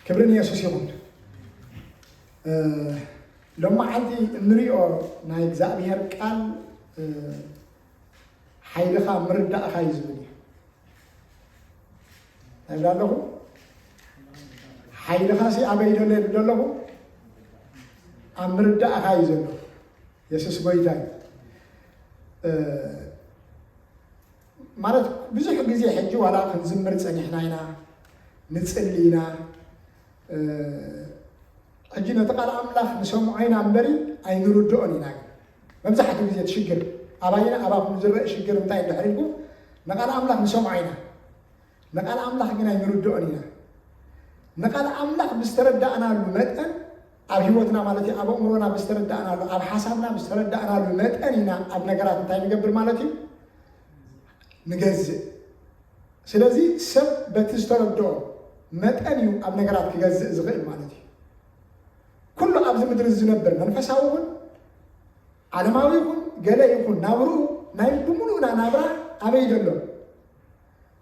ክብሪ ንየሱስ ይኹን። እ፣ ሎማዓንቲ እንሪኦ ናይ እግዚኣብሔር ቃል፣ እ፣ ሓይልኻ ምርዳእኻ እዩ ዝብል እዩ። እንታይ ይብል ኣለኹ? ሓይልኻ ሲ ኣበይ ደሎ ይብል ኣለኹ? ኣብ ምርዳእኻ እዩ ዘሎ። የሱስ ጎይታ እዩ። እ፣ ማለት ብዙሕ ግዜ ሕጂ ዋላ ክንዝምር ጸኒሕና ኢና፣ ንጽሊ ኢና። እ፣ ሕጂ ነቲ ቃል ኣምላኽ ንሰምዖ ኢና እምበሪ ኣይንርድኦን ኢና። ግን መብዛሕትኡ ግዜ እቲ ሽግር ኣባይና ኣባኹም ዝረአ ሽግር እንታይ እንድሕር ኢልኩም ንቃል ኣምላኽ ንሰምዖ ኢና፣ ንቃል ኣምላኽ ግን ኣይንርድኦን ኢና። ንቃል ኣምላኽ ብዝተረዳእናሉ መጠን ኣብ ህይወትና ማለት እዩ፣ ኣብ ኣእምሮና ብዝተረዳእናሉ፣ ኣብ ሓሳብና ብዝተረዳእናሉ መጠን ኢና ኣብ ነገራት እንታይ ንገብር ማለት እዩ፣ ንገዝእ። ስለዚ ሰብ በቲ ዝተረድኦ መጠን እዩ ኣብ ነገራት ክገዝእ ዝኽእል ማለት እዩ። ኩሉ ኣብዚ ምድሪ ዝነብር መንፈሳዊ ይኹን ዓለማዊ ይኹን ገለ ይኹን ናብርኡ ናይ ብምሉእና ናብራ ኣበይ ዘሎ?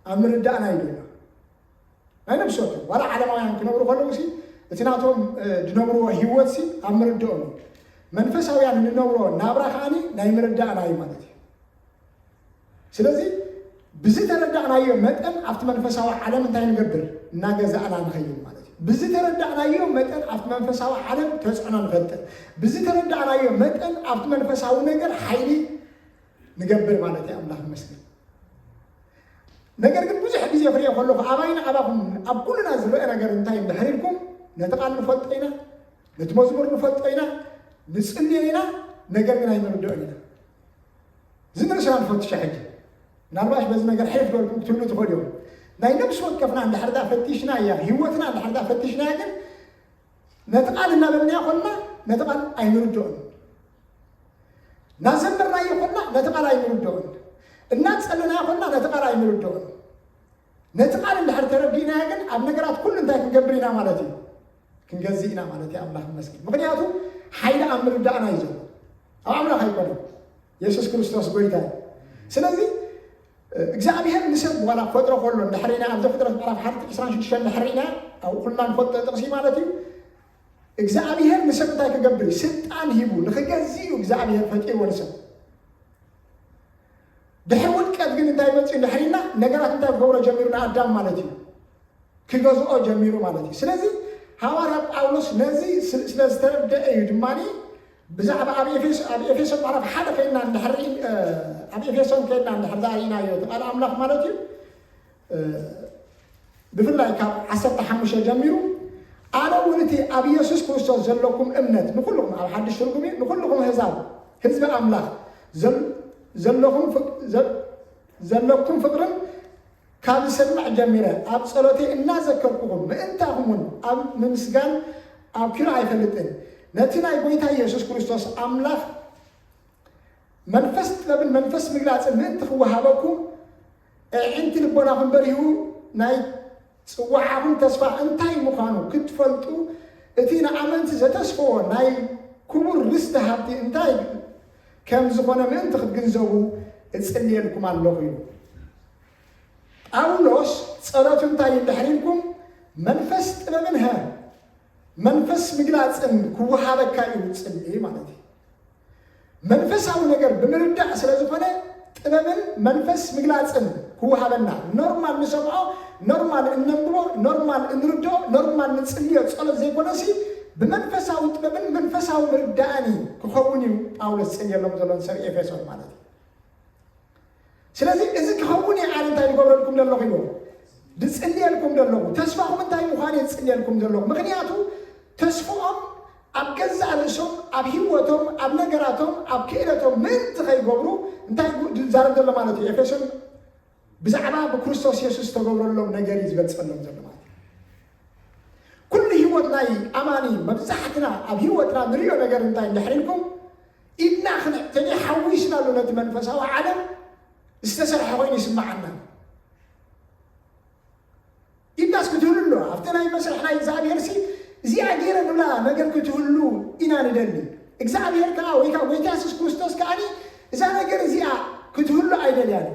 ኣብ ምርዳእና እዩ ዘሎ። ናይ ነፍሲ ወከፍ ዋላ ዓለማውያን ክነብሩ ከለዉ ሲ እቲ ናቶም፣ እ፣ ዝነብርዎ ህይወት ሲ ኣብ ምርድኦም እዩ። መንፈሳውያን እንነብሮ ናብራ ከዓኒ ናይ ምርዳእና እዩ ማለት እዩ። ስለዚ ብዝተረዳእናዮ መጠን ኣብቲ መንፈሳዊ ዓለም እንታይ ንገብር? እናገዛእና ንኸይድ ማለት እዩ። ብዝተረዳእናዮ መጠን ኣብቲ መንፈሳዊ ዓለም ተጽዕኖ ንፈጥር። ብዝተረዳእናዮ መጠን ኣብቲ መንፈሳዊ ነገር ሓይሊ ንገብር ማለት እዩ። ኣምላኽ ይመስገን። ነገር ግን ብዙሕ ግዜ ክሪኦ ከለኹ ኣባይና ኣባኹም ኣብ ኩልና ዝረአ ነገር እንታይ እንድሕር ኢልኩም ነቲ ቃል ንፈልጦ ኢና፣ ነቲ መዝሙር ንፈልጦ ኢና፣ ንጽልዮ ኢና፣ ነገር ግን ኣይንርድኦን ኢና። እዚ ንርእስና ንፈትሾ ሕጂ። ምናልባሽ በዚ ነገር ሕልፍ ዝበልኩም ክትብሉ ትኽእሉ ኢኹም። ናይ ነብሲ ወከፍና እንድሕር ዳ ፈቲሽና እያ፣ ህይወትና እንድሕር ዳ ፈቲሽና ግን ነቲ ቃል እናበልናዮ ኮንና ነቲ ቃል ኣይንርድኦን። እናዘመርናዮ ኮንና ነቲ ቃል ኣይንርድኦን። እናጸለናዮ ኮንና ነቲ ቃል ኣይንርድኦን። ነቲ ቃል እንድሕር ተረዲእናዮ ግን ኣብ ነገራት ኩሉ እንታይ ክንገብር ኢና ማለት እዩ? ክንገዝእ ኢና ማለት እዩ። ኣምላኽ ይመስገን። ምኽንያቱ ሓይሊ ኣብ ምርዳእና እዩ ዘሎ። ኣብ ኣምላኽ ኣይኮነን። የሱስ ክርስቶስ ጎይታ እዩ። ስለዚ እግዚኣብሔር ንሰብ ዋላ ክፈጥሮ ከሎ እንድሕር ኢና ኣብ ዘፍጥረት ምዕራፍ ሓደ ዕስራን ሽዱሽተን እንድሕር ኢና ኣብኡ ኩልና ንፈልጦ ጥቕሲ ማለት እዩ። እግዚኣብሔር ንሰብ እንታይ ክገብር እዩ? ስልጣን ሂቡ ንክገዝእ እዩ እግዚኣብሔር ፈጢርዎ ንሰብ። ድሕሪ ውድቀት ግን እንታይ መፅኡ እንድሕር ኢልና ነገራት እንታይ ክገብሮ ጀሚሩ ንኣዳም ማለት እዩ? ክገዝኦ ጀሚሩ ማለት እዩ። ስለዚ ሃዋርያ ጳውሎስ ነዚ ስለ ዝተረደአ እዩ ድማ ብዛዕባ ኣብ ኤፌሶ ኣብ ኤፌሶን ምዕራፍ ሓደ ከይድና እንድሕር ርኢ ኣብ ኤፌሶን ከይድና እንድሕር ዛሪእናዮ እቲ ቃል ኣምላኽ ማለት እዩ። ብፍላይ ካብ ዓሰርተ ሓሙሽተ ጀሚሩ ኣነ እውን እቲ ኣብ ኢየሱስ ክርስቶስ ዘለኩም እምነት ንኩልኩም ኣብ ሓድሽ ትርጉም እዩ ንኩልኩም ህዛብ ህዝቢ ኣምላኽ ዘለኹም ዘለኩም ፍቅርን ካብ ዝሰምዕ ጀሚረ ኣብ ጸሎተይ እናዘከርኩኹም ምእንታኹም እውን ኣብ ምምስጋን ኣብኪሩ ኣይፈልጥን። ነቲ ናይ ጐይታ ኢየሱስ ክርስቶስ ኣምላኽ መንፈስ ጥበብን መንፈስ ምግላጽን ምእንቲ ክወሃበኩም ኣዒንቲ ልቦናኹም በሪሁ ናይ ጽዋዓኹም ተስፋ እንታይ ምዃኑ ክትፈልጡ እቲ ንኣመንቲ ዘተስፈዎ ናይ ክቡር ርስቲ ሃብቲ እንታይ ከም ዝኾነ ምእንቲ ክትግንዘቡ እጽልየልኩም ኣለኹ ኢሉ። ጳውሎስ ጸሎቱ እንታይ እንድሕር ኢልኩም መንፈስ ጥበብን ሀ መንፈስ ምግላጽን ክወሃበካ እዩ ጽሊ ማለት እዩ። መንፈሳዊ ነገር ብምርዳእ ስለ ዝኾነ ጥበብን መንፈስ ምግላጽን ክወሃበና ኖርማል ንሰምዖ ኖርማል እነንብቦ ኖርማል እንርድኦ ኖርማል ንጽልዮ ጸሎት ዘይኮነሲ ብመንፈሳዊ ጥበብን መንፈሳዊ ምርዳእን ክኸውን እዩ ጳውሎስ ጸልየሎም ዘሎ ሰብ ኤፌሶን ማለት እዩ። ስለዚ እዚ ክኸውን እየ ኣነ እንታይ ዝገብረልኩም ዘለኹ ኢልዎ ዝፅልየልኩም ዘለኹ ተስፋኹም እንታይ ምዃኑ እየ ዝፅልየልኩም ዘለኹ ምክንያቱ ተስፍኦም ኣብ ገዛእ ርእሶም ኣብ ህይወቶም ኣብ ነገራቶም ኣብ ክእለቶም ምእንቲ ከይገብሩ እንታይ ዝዛረብ ዘሎ ማለት እዩ ኤፌሶን ብዛዕባ ብክርስቶስ የሱስ ዝተገብረሎም ነገር እዩ ዝገልፀሎም ዘሎ ማለት እዩ ኩሉ ህይወት ናይ ኣማኒ መብዛሕትና ኣብ ህይወትና ንሪኦ ነገር እንታይ እንድሕር ኢልኩም ኢድና ክንሕተኒ ሓዊስናሉ ነቲ መንፈሳዊ ዓለም ዝተሰርሐ ኮይኑ ይስምዓና ኢድናስ ክትህሉ ኣሎ ኣብቲ ናይ መስርሕ ናይ እግዚኣብሔር ሲ እዚኣ ገይረ ንብላ ነገር ክትህሉ ኢና ንደሊ እግዚኣብሔር ከዓ ወይ ከዓ ጎይታ የሱስ ክርስቶስ ከዓኒ እዛ ነገር እዚኣ ክትህሉ ኣይደልያን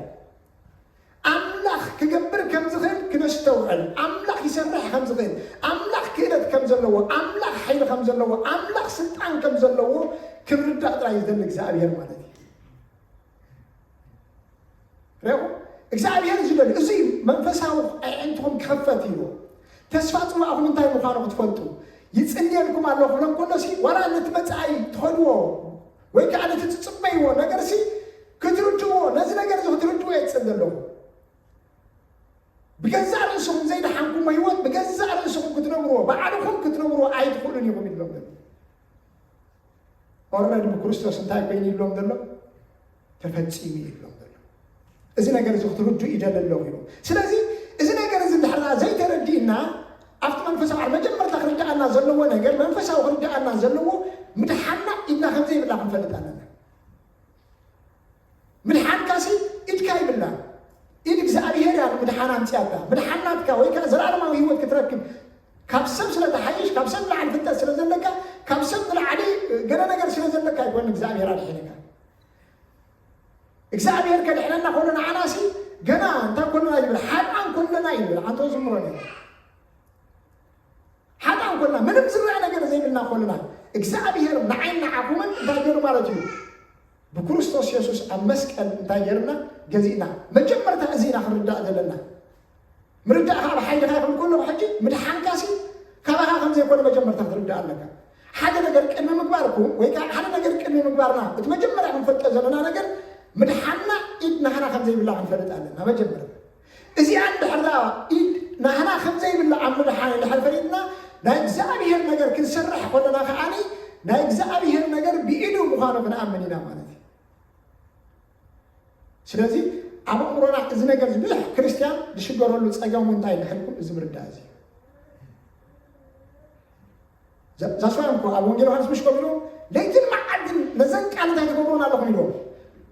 ኣምላኽ ክገብር ከም ዝኽእል ክነስተውዕል ኣምላኽ ይሰርሕ ከም ዝኽእል ኣምላኽ ከም ዘለዎ፣ ኣምላኽ ሓይሊ ከም ዘለዎ፣ ኣምላኽ ስልጣን ከም ዘለዎ ክርዳእ ጥራይ ዝደሊ እግዚኣብሔር ማለት እዩ። ርኢኹም? እግዚኣብሔር እዩ ዝደሊ። እዚ መንፈሳዊ ኣዒንትኹም ክኸፈት እዩ። ተስፋ ጽዋእኹም እንታይ ምዃኑ ክትፈልጡ። ይጽልየልኩም ኣለኹ ክብሎም ከሎ ሲ፣ ዋላ ነቲ መጻኢ ትኸድዎ ወይ ከዓ ነቲ ትጽበይዎ ነገር ሲ ክትርድእዎ፣ ነዚ ነገር እዚ ክትርድእዎ እየ ዝጽሊ ዘለኹ። ብገዛእ ርእስኹም ዘይደሓንኩሞ ህይወት ብገዛእ ርእስኹም ክትነብርዎ፣ ባዕልኹም ክትነብርዎ ኣይትኽእሉን ኢኹም ኢሎም ዘሎ። ኦረዲ ብክርስቶስ እንታይ ኮይኑ ኢሎም ዘሎ? ተፈጺሙ ኢሎም ዘሎ። እዚ ነገር እዚ ክትርድኡ ይደሊ ኣለኹ ኢሎም። ስለዚ እዚ ነገር እዚ እንድሕር ዘይተረዲእና፣ ኣብቲ መንፈሳዊ ዓለም መጀመርታ ክርድኣና ዘለዎ ነገር፣ መንፈሳዊ ክርድኣና ዘለዎ ምድሓና ኢድና ከም ዘይብላ ክንፈልጥ ኣለና። ምድሓንካሲ ኢድካ ይብላ። ኢድ እግዚኣብሔር እያ ንምድሓን ኣምፅያታ። ምድሓን ናትካ ወይ ከዓ ዘላለማዊ ህይወት ክትረክብ፣ ካብ ሰብ ስለ ትሓይሽ፣ ካብ ሰብ ንላዕሊ ፍልጠት ስለ ዘለካ፣ ካብ ሰብ ንላዕሊ ገለ ነገር ስለ ዘለካ ኣይኮነ እግዚኣብሔር ኣድሒንካ። እግዚኣብሔር ከድሕነና ከሎ ንዓናሲ ገና እንታይ ኮለና ይብል፣ ሓጣን ኮለና ይብል። ኣንቶ ዝምሮ ነይሩ ሓጣን ኮልና፣ ምንም ዝረአ ነገር ዘይብልና ኮልና፣ እግዚኣብሔር ንዓይን ንዓኹምን እንታይ ገይሩ ማለት እዩ? ብክርስቶስ የሱስ ኣብ መስቀል እንታይ ገይርና? ገዚእና። መጀመርታ እዚ ኢና ክንርዳእ ዘለና። ምርዳእ ከዓ ብሓይልኻ ይኽእል ከለኹ ሕጂ ምድሓንካሲ ካባኻ ከም ዘይኮነ መጀመርታ ክትርዳእ ኣለካ። ሓደ ነገር ቅድሚ ምግባርኩም ወይ ከዓ ሓደ ነገር ቅድሚ ምግባርና እቲ መጀመርያ ክንፈልጦ ዘለና ነገር ምድሓንና ኢድ ናህና ከም ዘይብላ ክንፈልጥ ኣለና። መጀመርታ እዚኣ እንድሕር ደኣ ኢድ ናህና ከም ዘይብላ ኣብ ምድሓን እንድሕር ፈሊጥና፣ ናይ እግዚኣብሔር ነገር ክንሰርሕ ከለና ከዓኒ ናይ እግዚኣብሔር ነገር ብኢዱ ምዃኑ ክንኣምን ኢና ማለት እዩ። ስለዚ ኣብ ኣእምሮና እዚ ነገር እዚ ብዙሕ ክርስትያን ዝሽገረሉ ጸገም እንታይ ንሕልኩም እዚ ምርዳእ እዚ ዛስዋን እኮ ኣብ ወንጌል ዮሃንስ ምሽ ከሚሉ ለይትን መዓልትን ነዘን ቃል እንታይ ትገብሩን ኣለኹም ኢሎም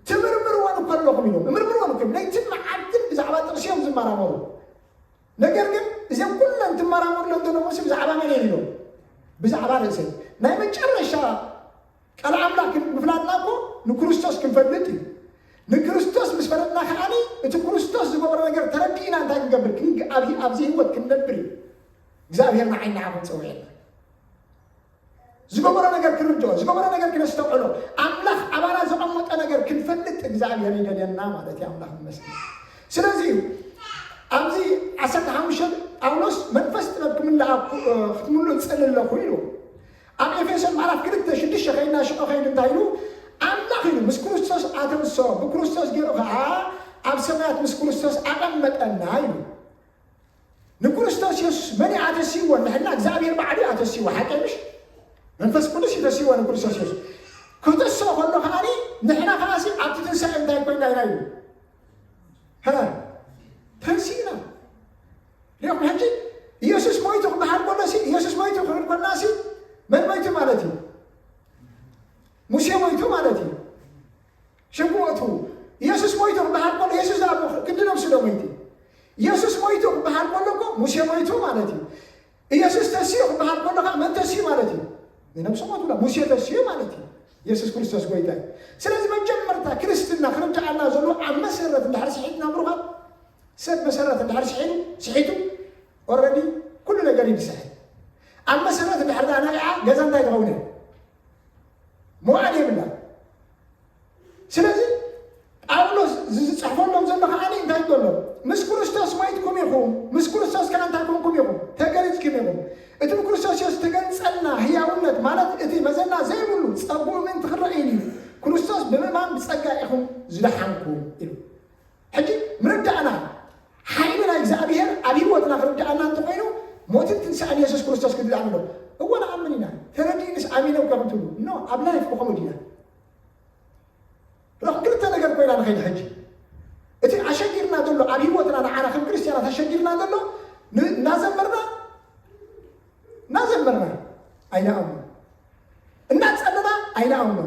ትምርምርወን እኮ ኣለኹም ኢሎም እምርምርወን እኮ ለይትን መዓልትን ብዛዕባ ጥቕሲ እዮም ዝመራመሩ። ነገር ግን እዚም ኩለን ትመራመሩለን ዘለኹም ሲ ብዛዕባ መን እዮም ኢሎም ብዛዕባ ርእሰይ ናይ መጨረሻ ቃል ኣምላኽ ምፍላጥና እኮ ንክርስቶስ ክንፈልጥ እዩ። ንክርስቶስ ምስ ፈለጥና ከዓኒ እቲ ክርስቶስ ዝገበሮ ነገር ተረዲእና እንታይ ክንገብር ኣብዚ ህይወት ክንነብር እዩ። እግዚኣብሔር ንዓይ ንዓኹም ጸውዕና ዝገበሮ ነገር ክንርድኦ ዝገበሮ ነገር ክነስተውዕሎ ኣምላኽ ኣባና ዘቐመጦ ነገር ክንፈልጥ እግዚኣብሔር ይደልየና ማለት እዩ። ኣምላኽ ይመስገን። ስለዚ ኣብዚ ዓሰርተ ሓሙሽተ ጳውሎስ መንፈስ ጥበብ ክምልኣ ክትምሉ እጸሊ ኣለኹ ኢሉ ኣብ ኤፌሶን ምዕራፍ ክልተ ሽዱሽተ ከይድና ሽዑ ከይዱ እንታይ ኢሉ ኣምላኽ ኢሉ ምስ ክርስቶስ ኣተንስኦ ብክርስቶስ ገይሩ ከዓ ኣብ ሰማያት ምስ ክርስቶስ ኣቐመጠና ኢሉ። ንክርስቶስ የሱስ መን ኣተሲዎ ንሕና እግዚኣብሔር ባዕሉ ኣተሲዎ ሓቂ ምሽ መንፈስ ቅዱስ ይተሲዎ ንክርስቶስ የሱስ ከተስኦ ከሎ ከዓኒ ንሕና ከዓሲ ኣብቲ ትንሳኤ እንታይ ኮይና ኢና ኢሉ ተንሲእና ሪኹም ሕጂ ኢየሱስ ሞይቱ ክበሃል ከሎ ሲ ኢየሱስ ሞይቱ ክብል ከልና ሲ መን ሞይቱ ማለት እዩ ሙሴ ሞይቱ ማለት እዩ ሽጉ ወቱ ኢየሱስ ሞይቱ ክበሃል ከሎ ኢየሱስ ዳ ክንዲ ነብሱ ዶ ሞይቲ ኢየሱስ ሞይቱ ክበሃል ከሎ እኮ ሙሴ ሞይቱ ማለት እዩ ኢየሱስ ተሲኡ ክበሃል ከሎ ከዓ መን ተሲኡ ማለት እዩ ንነብሱ ሞቱ ሙሴ ተሲኡ ማለት እዩ ኢየሱስ ክርስቶስ ጎይታ እዩ ስለዚ መጀመርታ ክርስትና ክርድኣና ዘሎ ኣብ መሰረት እንድሕር ስሒትና ብሩኻት ሰብ መሰረት እንድሕር ስሒቱ ስሒቱ ኦረዲ ኩሉ ነገር ይድስሐ ኣብ መሰረት እንድሕር ዳ ነቂዓ ገዛ እንታይ ትኸውን እያ መዋዕል የብላ ስለዚ ጳውሎስ ዝፅሕፈሎም ዘሎ ከዓ እንታይ ይበሎ ምስ ክርስቶስ ሞይትኩም ኢኹም ምስ ክርስቶስ ከዓ እንታይ ኮንኩም ኢኹም ተገሊፅኩም ኢኹም እቲ ብክርስቶስ የሱስ ተገልፀልና ህያውነት ማለት እቲ መዘና ዘይብሉ ፀጉኡ ምእንቲ ክረአይን እዩ ክርስቶስ ብምእማን ብፀጋ ኢኹም ዝደሓንኩም ኢሉ ሕጂ ምርዳእና ሓይሊ ናይ እግዚኣብሔር ኣብ ህይወትና ክርዳእና እንተኮይኑ ሞትን ትንሳእን የሱስ ክርስቶስ ክርዳእና ኣሎ እወ ንኣምን ኢና ተረዲእንስ ኣሚነ እኳ ክትብሉ ኖ ኣብ ላይፍ ብከምኡ ዲና ረኹም ክልተ ነገር ኮይና ንኸይድ ሕጂ እቲ ኣሸጊርና ዘሎ ኣብ ህይወትና ንዓና ከም ክርስትያናት ኣሸጊርና ዘሎ እናዘመርና እናዘመርና ኣይንኣምኖ እናፀለና ኣይንኣምኖ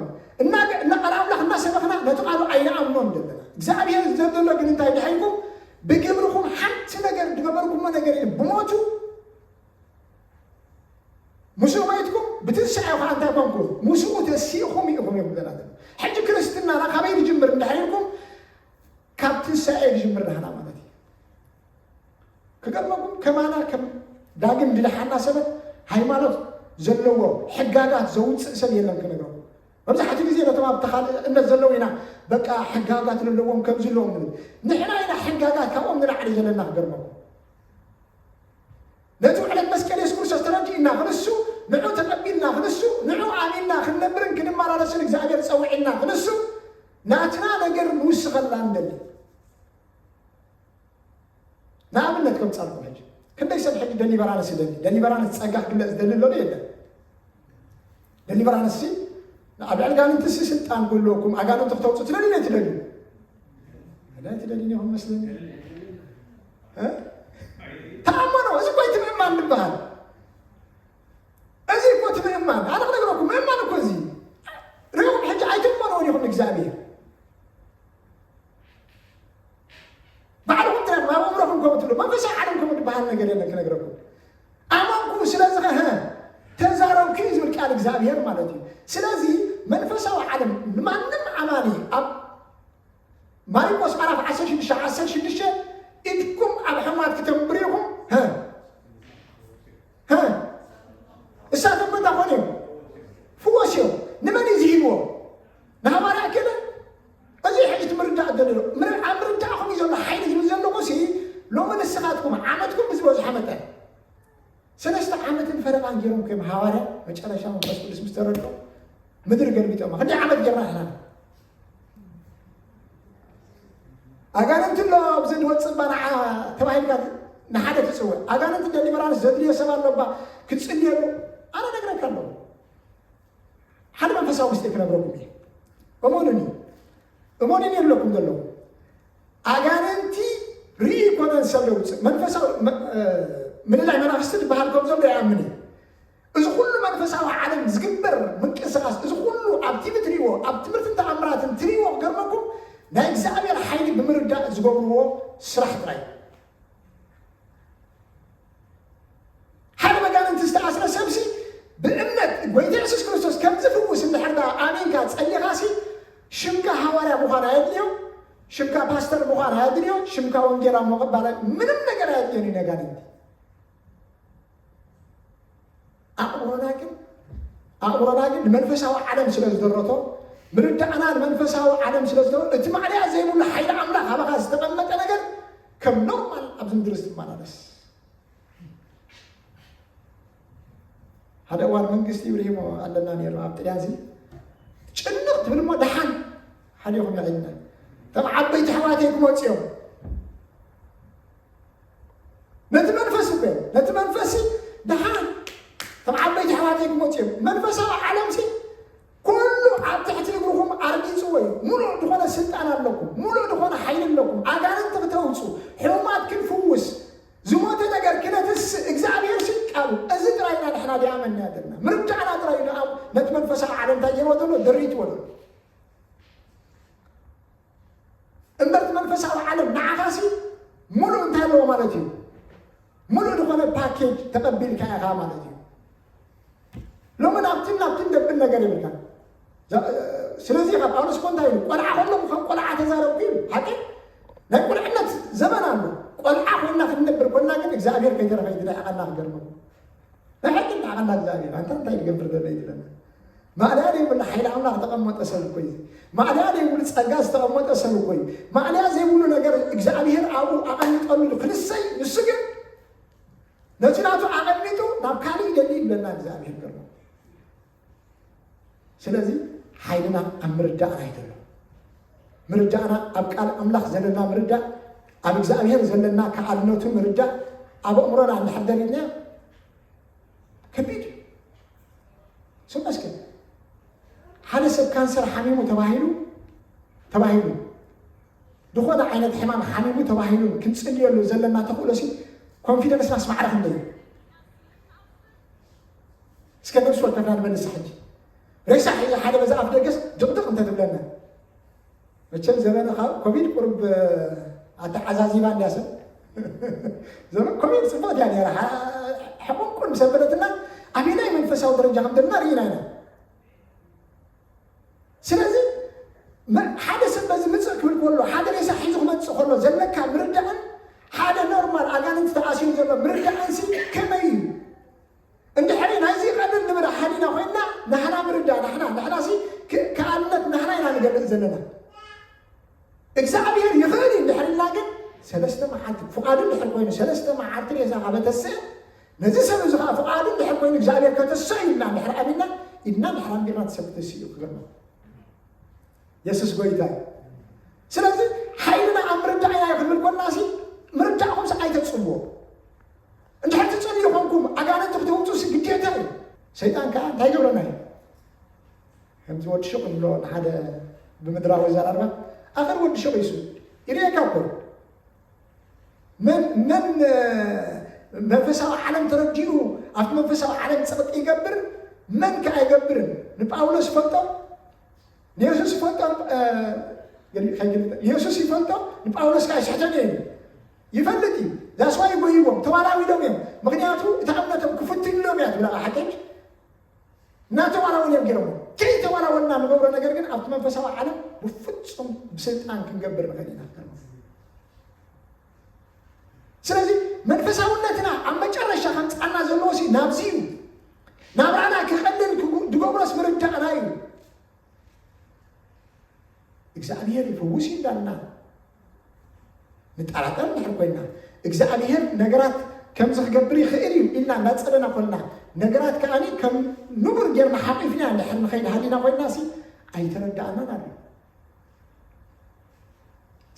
እናቃል ኣምላኽ እናሰበኽና ነቲ ቃሉ ኣይንኣምኖን ዘለና እግዚኣብሔር ዘሎ ግን እንታይ ድሓይልኩም ብግብርኩም ሓንቲ ነገር ዝገበርኩሞ ነገር ብሞቱ ምስኡ ማይትኩም ብትንሳኤ ከዓ እንታይ ኮንኩም ምስኡ ተሲእኹም ኢኹም እዮም ዘለና ሕጂ ክርስትናና ካበይ ንጅምር እንዳሓይልኩም ካብ ትንሳኤ ንጅምር ናህና ማለት እዩ ክገርመኩም ከማና ከም ዳግም ድድሓና ሰበት ሃይማኖት ዘለዎ ሕጋጋት ዘውፅእ ሰብ የለን ክነግረኩም። መብዛሕትኡ ግዜ ነቶም ኣብቲ ካልእ እምነት ዘለዉ ኢና በቃ ሕጋጋት ዘለዎም ከምዚ ኣለዎም ንብል። ንሕና ኢና ሕጋጋት ካብኦም ንላዕሊ ዘለና ክገርመኩም። ነቲ ዕለት መስቀል የሱስ ክርስቶስ ተረዲእና ክንሱ ንዑ ተቐቢልና ክንሱ ንዑ ኣሚንና ክንነብርን ክንመላለስን እግዚኣብሔር ጸዊዕና ክንሱ ናትና ነገር ንውስኸላ ንደሊ። ንኣብነት ከምጻልኩም ሕጂ ክንደይ ሰብ ሕጂ ደሊቨራንስ ይደሊ? ደሊቨራንስ ጸጋ ክግለጽ ዝደሊ ኣሎ ዶ የለን? ደሊቨራንስ ሲ ኣብ ኣጋንንቲ ሲ ስልጣን ክህልወኩም ኣጋንንቲ ክተውፁ ትደሊ ዶ ትደሊ? ኣለ ትደሊ ዲኹም መስለኒ። እ? ተኣመኖ። እዚ እኮ እቲ ምእማን ዝበሃል። እዚ እኮ እቲ ምእማን ኣነ ክነግረኩም ምእማን እኮ እዚ ሪኹም ሕጂ ኣይትመኖ ዲኹም እግዚኣብሔር ባዕልኹም ትረፍ ናብ ኣእምሮኹም ከም ትብሉ መንፈሳዊ ዓለም ከም ዝበሃል ነገር የለን ክነግረኩም ኣመንኩ። ስለዚ ከሀ ተዛረብኩ እዩ ዝብል ቃል እግዚኣብሔር ማለት እዩ። ስለዚ መንፈሳዊ ዓለም ንማንም ኣማኒ ኣብ ማሪቆስ ምዕራፍ ዓሰርተ ሽዱሽተ ዓሰርተ ሽዱሽተ ኢድኩም ኣብ ሕማት ክተንብሩ ኢኹም። ሀ ሀ እሳቶም መታ ኮነ እዮም ፍወስ እዮም። ንመን እዩ ዝሂብዎ? ንሃዋርያ ከለ እዚ ሕጂ እቲ ምርዳእ ደልሎ ኣብ ምርዳእኹም እዩ ዘሎ ሓይሊ ዝብል ዘለኹ ሲ ሎሚ ንስኻትኩም ዓመትኩም ብዝበዝሖ መጠን ሰለስተ ዓመትን ፈረቓን ገይሮም ከም ሃዋርያ መጨረሻ መንፈስ ቅዱስ ምስ ተረድኦ ምድሪ ገልቢጦማ። ክንደይ ዓመት ጌርና ኢና? ኣጋንንቲ ኣሎ ኣብዚ ዝወፅእ እባ ንዓ ተባሂልካ ንሓደ ትፅውዕ ኣጋንንቲ ደሊቨራንስ ዘድልዮ ሰብ ኣሎ እባ ክትፅልየሉ ኣነ ነግረካ ኣለኹ። ሓደ መንፈሳዊ ምስጢር ክነግረኩም እየ። እመኑኒ እመኑኒ ኣለኩም ዘለኹ ኣጋንንቲ ርኢ ይኮነን ሰብ ዘውፅእ መንፈሳዊ ምልላይ መናፍስቲ ዝበሃል ከም ዘሎ ይኣምን እየ። እዚ ኩሉ መንፈሳዊ ዓለም ዝግበር ምንቅስቃስ እዚ ኩሉ ኣብ ቲቪ ትሪእዎ ኣብ ትምህርትን ተኣምራትን ትሪእዎ ክገርመኩም ናይ እግዚኣብሔር ሓይሊ ብምርዳእ ዝገብርዎ ስራሕ ጥራይ። ሓደ መጋንንቲ ዝተኣስረ ሰብሲ ብእምነት ጎይታ የሱስ ክርስቶስ ከም ዝፍውስ እንድሕር ዳ ኣሚንካ ጸሊኻሲ ሽምካ ሃዋርያ ምዃን ኣየድልዮ፣ ሽምካ ፓስተር ምዃን ኣየድልዮ፣ ሽምካ ወንጌላ ምቕባል ምንም ነገር ኣየድልዮን እዩ ነጋንንቲ። ኣእምሮና ግን ኣእምሮና ግን ንመንፈሳዊ ዓለም ስለ ዝደረቶ ምርዳእና ንመንፈሳዊ ዓለም ስለ ዝደረቶ እቲ ማዕለያ ዘይብሉ ሓይሊ ኣምላኽ ኣባኻ ዝተቐመጠ ነገር ከም ኖርማል ኣብዚ ምድሪ ዝትመላለስ ሓደ እዋን መንግስቲ ይብርሂሞ ኣለና ነይሩ ኣብ ጥልያን ሲ ጭንቕ ትብል እሞ ደሓን ሓሊኹም ያዒልና ከም ዓበይቲ ኣሕዋተይ ክመፁ እዮም ነቲ መንፈስ እኮ ነቲ መንፈስ ደሓን ከም ዓበይቲ ኣሕዋተይ ክመፁ እዮም መንፈሳዊ ዓለም ሲ ኩሉ ኣብ ትሕቲ እግርኹም ኣርጊፅዎ እዩ። ሙሉእ ዝኾነ ስልጣን ኣለኩም፣ ሙሉእ ዝኾነ ሓይሊ ኣለኩም። ኣጋንንቲ ክተውፁ፣ ሕሙማት ክንፍውስ፣ ዝሞተ ነገር ክነትስእ እግዚኣብሔር ሲ ቃሉ እዚ ጥራይ ኢና ንሕና ዲኣ መን ኢና ዘለና ምርዳእና ጥራይ እዩ። ንኣብ ነቲ መንፈሳዊ ዓለም እንታይ ገይርዎ ዘሎ ድሪትዎ ዘሎ እምበር እቲ መንፈሳዊ ዓለም ንዓኻሲ ሙሉእ እንታይ ኣለዎ ማለት እዩ? ሙሉእ ዝኾነ ፓኬጅ ተቐቢልካ ኢኻ ማለት እዩ። ሎሚ ናብትን ናብትን ደብል ነገር ይብልካ። ስለዚ ካብ ጳውሎስ እኮ እንታይ ኢሉ ቆልዓ ከለኹ ከም ቆልዓ ተዛረብኩ ኢሉ ሓቂ ናይ ቁልዕነት ዘመን ኣሎ። ቆልዓ ኮይና ክንነብር ኮና ግን እግዚኣብሔር ከይተረፈ ይትዳ ያቐና ክገርመኩም ናይ ሕጊ እንዳዕቐና እግዚኣብሔር ኣንታ እንታይ ዝገብር ዘሎ ይትለና ማእለያ ዘይብሉ ሓይሊ ኣምላኽ ተቐመጠ ሰብ እኮ እዩ። ማእለያ ዘይብሉ ጸጋ ዝተቐመጠ ሰብ እኮ እዩ። ማእለያ ዘይብሉ ነገር እግዚኣብሔር ኣብኡ ኣቐሚጠሉ ክንሰይ ንሱ ግን ነቲ ናቱ ኣቐሚጡ ናብ ካልእ ይደሊ ይብለና እግዚኣብሔር ገርሞ። ስለዚ ሓይልና ኣብ ምርዳእና እዩ ዘሎ። ምርዳእና ኣብ ቃል ኣምላኽ ዘለና ምርዳእ ኣብ እግዚኣብሔር ዘለና ከዓልነቱ ምርዳእ ኣብ ኣእምሮና እንድሕር ደሊልና ከቢድ እዩ። ስም መስክን ሓደ ሰብ ካንሰር ሓሚሙ ተባሂሉ ተባሂሉ ዝኾነ ዓይነት ሕማም ሓሚሙ ተባሂሉ ክንፅልየሉ ዘለና ተኽእሎ ሲ ኮንፊደንስናስ ማዕረ ክንደይ እዩ? እስከ ነብሲ ወከፍና ንመልሳ ሕጂ ሬሳ ሒዛ ሓደ በዛ ኣፍ ደገስ ድቕድቕ እንተትብለና መቸም ዘበነ ካብ ኮቪድ ቁርብ ኣተዓዛዚባ እንድያ ሰብ ዘበን ኮቪድ ፅቡቅ እያ ነራ ሕቁንቁን ምስ ኣበለትና ኣበየናይ መንፈሳዊ ደረጃ ከም ዘለና ርኢና ኢና። ስለዚ ሓደ ሰብ በዚ ምፅእ ክብል ከሎ ሓደ ሬሳ ሒዙ ክመፅእ ከሎ ዘለካ ምርዳእን ሓደ ኖርማል ኣጋንንቲ ተኣሲሩ ዘሎ ምርዳእን ሲ ከመይ እዩ? እንድሕር ንገልጽ ዘለና እግዚኣብሔር ይኽእል እዩ እንድሕር ኢልና ግን ሰለስተ መዓልቲ ፍቓዱ እንድሕር ኮይኑ ሰለስተ መዓልቲ ሬሳ ካበተስእ ነዚ ሰብ እዚ ከዓ ፍቓዱ እንድሕር ኮይኑ እግዚኣብሔር ከተስእ እዩ ኢልና እንድሕር ኣሚና ኢድና እንድሕር ኣንቢርና እቲ ሰብ ክትስእ እዩ ክገርመ የሱስ ጎይታ እዩ። ስለዚ ሓይልና ኣብ ምርዳእ ኢና ክንብል ኮንና ሲ ምርዳእኩም ሲ ኣይተፅልዎ እንድሕር ትፅልዩ ኮንኩም ኣጋንንቲ ክትውፁ ሲ ግዴታ እዩ። ሰይጣን ከዓ እንታይ ይገብረና እዩ? ከምዚ ወዲ ሹቕ ይብሎ ንሓደ ብምድራዊ ዘራርባ ኣኸር ወዲ ሹቕ ይሱ ይርእየካ እኮ መን መን መንፈሳዊ ዓለም ተረዲኡ ኣብቲ መንፈሳዊ ዓለም ፀቕጢ ይገብር መን ከዓ ይገብርን ንጳውሎስ ይፈልጦ ንየሱስ ይፈልጦ ንየሱስ ይፈልጦ ንጳውሎስ ከዓ ይስሕተን እዩ ይፈልጥ እዩ ዛስዋ ይጎይዎም ተዋላዊሎም እዮም ምክንያቱ እታ እምነቶም ክፍትንሎም እያ ትብላ ሓቀች እናተዋላወል እዮም ገይሮሞ ከይተዋላወልና ንገብሮ ነገር ግን ኣብቲ መንፈሳዊ ዓለም ብፍፁም ብስልጣን ክንገብር ንኽእል ኢና ስለዚ መንፈሳውነትና ኣብ መጨረሻ ከምፃና ዘለዎ ሲ ናብዚ እዩ ናብራና ክቐልል ድገብሮስ ምርዳእና እዩ እግዚኣብሔር ይፈውስ እንዳልና ንጠራጠር እንድሕር ኮይና እግዚኣብሔር ነገራት ከምዚ ክገብር ይኽእል እዩ ኢልና እናፀለና ኮልና ነገራት ከዓኒ ከም ንቡር ጌርና ሓቂፍና እንድሕር ንኸይድ ሃሊና ኮይና ሲ ኣይተረዳእናን ኣሎ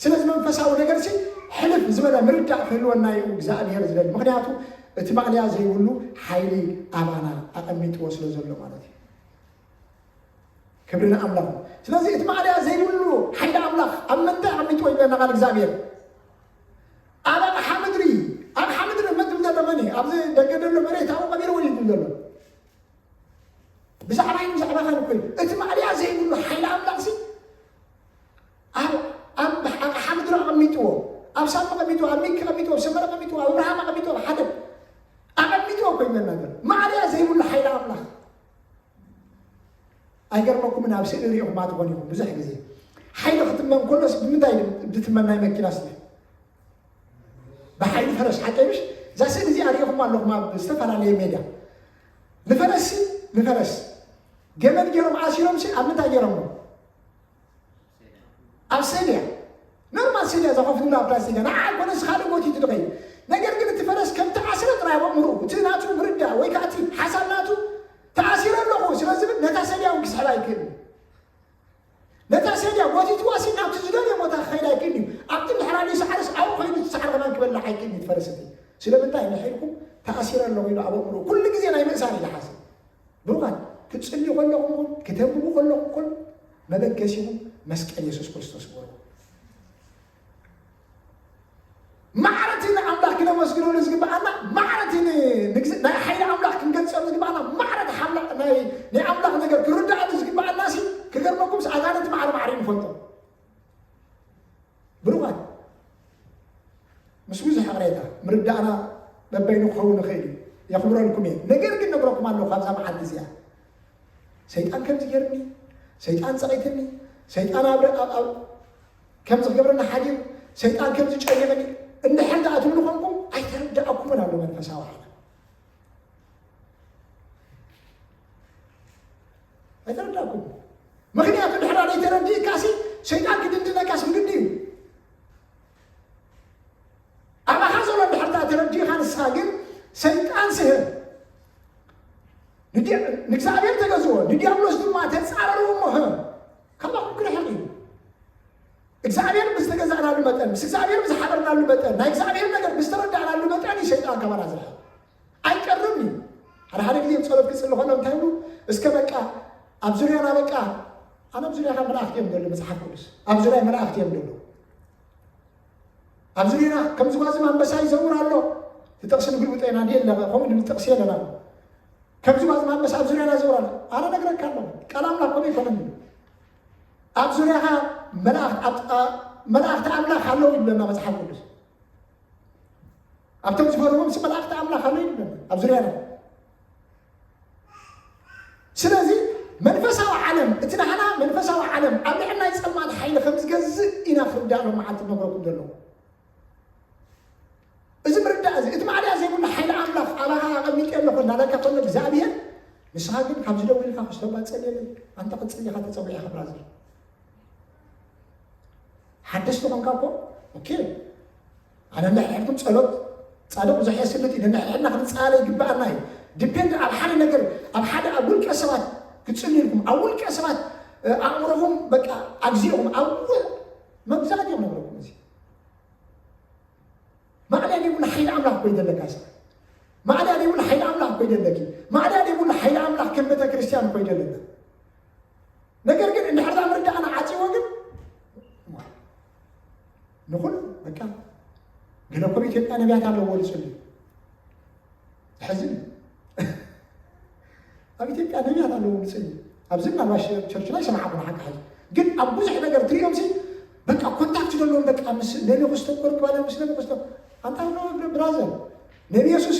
ስለዚ መንፈሳዊ ነገር ሲ ሕልፍ ዝበለ ምርዳእ ክህልወና እዩ እግዚኣብሔር ዝደሊ ምክንያቱ እቲ ማእለያ ዘይብሉ ሓይሊ ኣባና ኣቐሚጥዎ ስለ ዘሎ ማለት እዩ ክብሪ ንኣምላኽ ስለዚ እቲ ማእለያ ዘይብሉ ሓይሊ ኣምላኽ ኣብ መንታይ ኣቐሚጥዎ ይብለና ቃል እግዚኣብሔር ኣብ ኣቕሓ ምድሪ ኣቕሓ ምድሪ መድብ ዘሎ መን ኣብዚ ደገ ዘሎ መሬት ኣብኡ ቀቢርዎ ይብል ዘሎ ብዛዕባይ ብዛዕባኻን እኮ እዩ እቲ ማእለያ ዘይብሉ ሓይሊ ኣምላኽ ሲ ኣብ ኣብ ኣቕሓ ምድሪ ኣቐሚጥዎ ኣብ ሳሚ ቀሚጥዎ ኣብ ሚኪ ቀሚጥዎ ኣብ ሰመረ ቀሚጥዎ ኣብ ኣብርሃም ኣቐሚጥዎ ኣብ ሓደ ኣቐሚጥዎ እኮ ይመናገር ማእለያ ዘይብሉ ሓይሊ ኣምላኽ ኣይገርመኩምን ኣብ ስእሊ ሪኢኹማ ትኾን ኢኹም ብዙሕ ግዜ ሓይሊ ክትመን ከሎስ ብምንታይ ድትመን ናይ መኪና ስለ ብሓይሊ ፈረስ ሓቀ ምሽ እዛ ስእሊ እዚኣ ሪኢኹም ኣለኹም ኣብ ዝተፈላለየ ሜድያ ንፈረስ ንፈረስ ገመድ ገይሮም ኣሲሮም ሲ ኣብ ምንታይ ገይሮም ኣብ ሰድያ ኖርማል ሰድያ ዘኸፍሉላ ፕላስቲካ ንዓ ኣይኮነስ ካልእ ጎቲቱ ትኸይድ ነገር ግን እቲ ፈረስ ከም ተኣስረ ጥራይ ኣእምርኡ እቲ ናቱ ምርዳእ ወይ ከዓ እቲ ሓሳብ ናቱ ተኣሲረ ኣለኹ ስለ ዝብል ነታ ሰድያ እውን ክስሕባ ኣይክእል ነታ ሰድያ ጎቲትዋ ሲ ናብቲ ዝደልዮ ቦታ ክኸይድ ኣይክእል እዩ ኣብቲ እንድሕር ኣልዩ ሳዕርስ ኣብኡ ከይዱ እቲ ሳዕሪ ከማን ክበልዕ ኣይክእል እዩ ፈረስ እቲ ስለምንታይ እንድሕር ኢልኩም ተኣሲረ ኣለኹ ኢሉ ኣብ ኣእምርኡ ኩሉ ግዜ ናይ ምእሳር ኢሉ ሓስብ ብሩኻት ክትጽልዩ ከለኹም ይኹን ክተንብቡ ከለኹም ይኹን መበገሲኹም መስቀል የሱስ ክርስቶስ ግበሩ። ማዕረቲ ንኣምላኽ ክነመስግነሉ ዝግብኣና ማዕረቲ ናይ ሓይሊ ኣምላኽ ክንገልጸሉ ዝግብኣና ማዕረቲ ናይ ኣምላኽ ነገር ክርድኣሉ ዝግብኣና ሲ ክገርመኩም ኣጋንንቲ ማዕረ ማዕረ ንፈልጦም ብሩኻት ምስ ብዙሕ ይቕሬታ ምርዳእና በበይኑ ክኸውን ይኽእል እዩ የኽብረልኩም እየ ነገር ግን ነግረኩም ኣለኹ ካብዛ መዓልቲ እዚኣ ሰይጣን ከምዚ ገይርኒ ሰይጣን ፀቒትኒ ሰይጣን ኣብ ከምዚ ክገብረና ሓዲሩ ሰይጣን ከምዚ ጨኒቕኒ እንድሕር ደኣ ትብሉ ኮንኩም ኣይተረዳእኩምን ኣሎ መንፈሳዊ ዓለም ኣይተረዳእኩም ምክንያቱ ድሕራ ዘይተረድእካሲ ሰይጣን ክድንድነካስ ብግዲ እዩ ኣባኻ ዘሎ ድሕርታ ተረዲእኻ ንስኻ ግን ሰይጣን ስህር ንእግዚኣብሔር ተገዝዎ ንዲያብሎስ ድማ ተፃረርዎ እሞ ካባኹም ክርሕቕ እዩ እግዚኣብሔር ብዝተገዛእናሉ መጠን ምስ እግዚኣብሔር ብዝሓበርናሉ መጠን ናይ እግዚኣብሔር ነገር ብዝተረዳእናሉ መጠን እዩ ሰይጣን ካባና ዝርሕቕ ኣይቀርም እዩ ሓደ ሓደ ግዜ ጸሎት ክጽሊ ከሎ እንታይ ይብሉ እስከ በቃ ኣብ ዙርያና በቃ ኣነ ኣብ ዙርያኻ መላእክቲ እዮም ዘሎ መጽሓፍ ቅዱስ ኣብ ዙርያ መላእክቲ እዮም ዘሎ ኣብ ዙርያና ከም ዝጓዝም ኣንበሳ ይዘውር ኣሎ ትጠቕሲ ንግልብጦ ኢና ድየ ኣለኸ ከምኡ ድብል ጥቕሲ የለና ከም ዝጓዝም ኣንበሳ ኣብ ዙርያና ይዘውር ኣሎ ኣነ ነግረካ ኣለኹ ቃል ኣምላኽ ከምኡ ይኮነን ኣብ ዙርያኻ መላእክቲ ኣምላኽ ኣለዉ ይብለና መጽሓፍ ቅዱስ ኣብቶም ዝፈርዎም ሲ መላእክቲ ኣምላኽ ኣሎ ይብለና ኣብ ዙርያና ስለዚ መንፈሳዊ ዓለም እቲ ናህና መንፈሳዊ ዓለም ኣብ ልዕል ናይ ፀልማት ሓይሊ ከም ዝገዝእ ኢና ክርዳእ ሎም መዓልቲ ነግረኩም ዘለኹ እዚ ምርዳእ እዚ እቲ ማዕልያ ዘይብሉ ሓይሊ ኣምላኽ ኣባኻ ኣቐሚጠ ኣለኹ እናበልካ ከሎ እግዚኣብሔር ንስኻ ግን ካብ ዝደውልካ ክስተባ ጸልየለይ ኣንተ ክጽሊኻ ተጸዊዕካ ብራዘር ሓደስቲ ኾንካ እኮ ኦኬ ኣነ እንድሕርኩም ጸሎት ጻድቕ ብዙሕ የስልጥ እዩ። ነንሕድሕድና ክንጸላለ ይግብኣና እዩ። ዲፔንድ ኣብ ሓደ ነገር ኣብ ሓደ ኣብ ውልቀ ሰባት ክትጽልዩ ኢልኩም ኣብ ውልቀ ሰባት ኣእምሮኹም በቃ ኣግዚእኹም ኣብ መብዛሕትኦም ነግረኩም እዚ ማዕዳ ዘይብሉ ሓይሊ ኣምላኽ ኮይ ዘለካ ሰብ ማዕዳ ዘይብሉ ሓይሊ ኣምላኽ ኮይ ዘለኪ ማዕዳ ዘይብሉ ሓይሊ ኣምላኽ ከም ቤተ ክርስቲያን ኮይ ዘለና ነገር ግን እንድሕር ዛ ምርዳእና ዓፂዎ ግን ንኹሉ በቃ ገለ ኮብ ኢትዮጵያ ነቢያት ኣለዎ ልፅሉ ሕዝን ኣብ ኢትዮጵያ ነቢያት ኣለዎ ልፅሉ ኣብዚ ምናልባሽ ቸርችና ይሰማዕኹም ሓቂ ሓቂ ግን ኣብ ብዙሕ ነገር ትሪኦም ሲ በቃ ኮንታክት ዘለዎም በቃ ምስ ነቢ ክስተኮር ባለ ምስ ነቢ ክስተ ኣንታ ብራዘር ነቢ የሱስ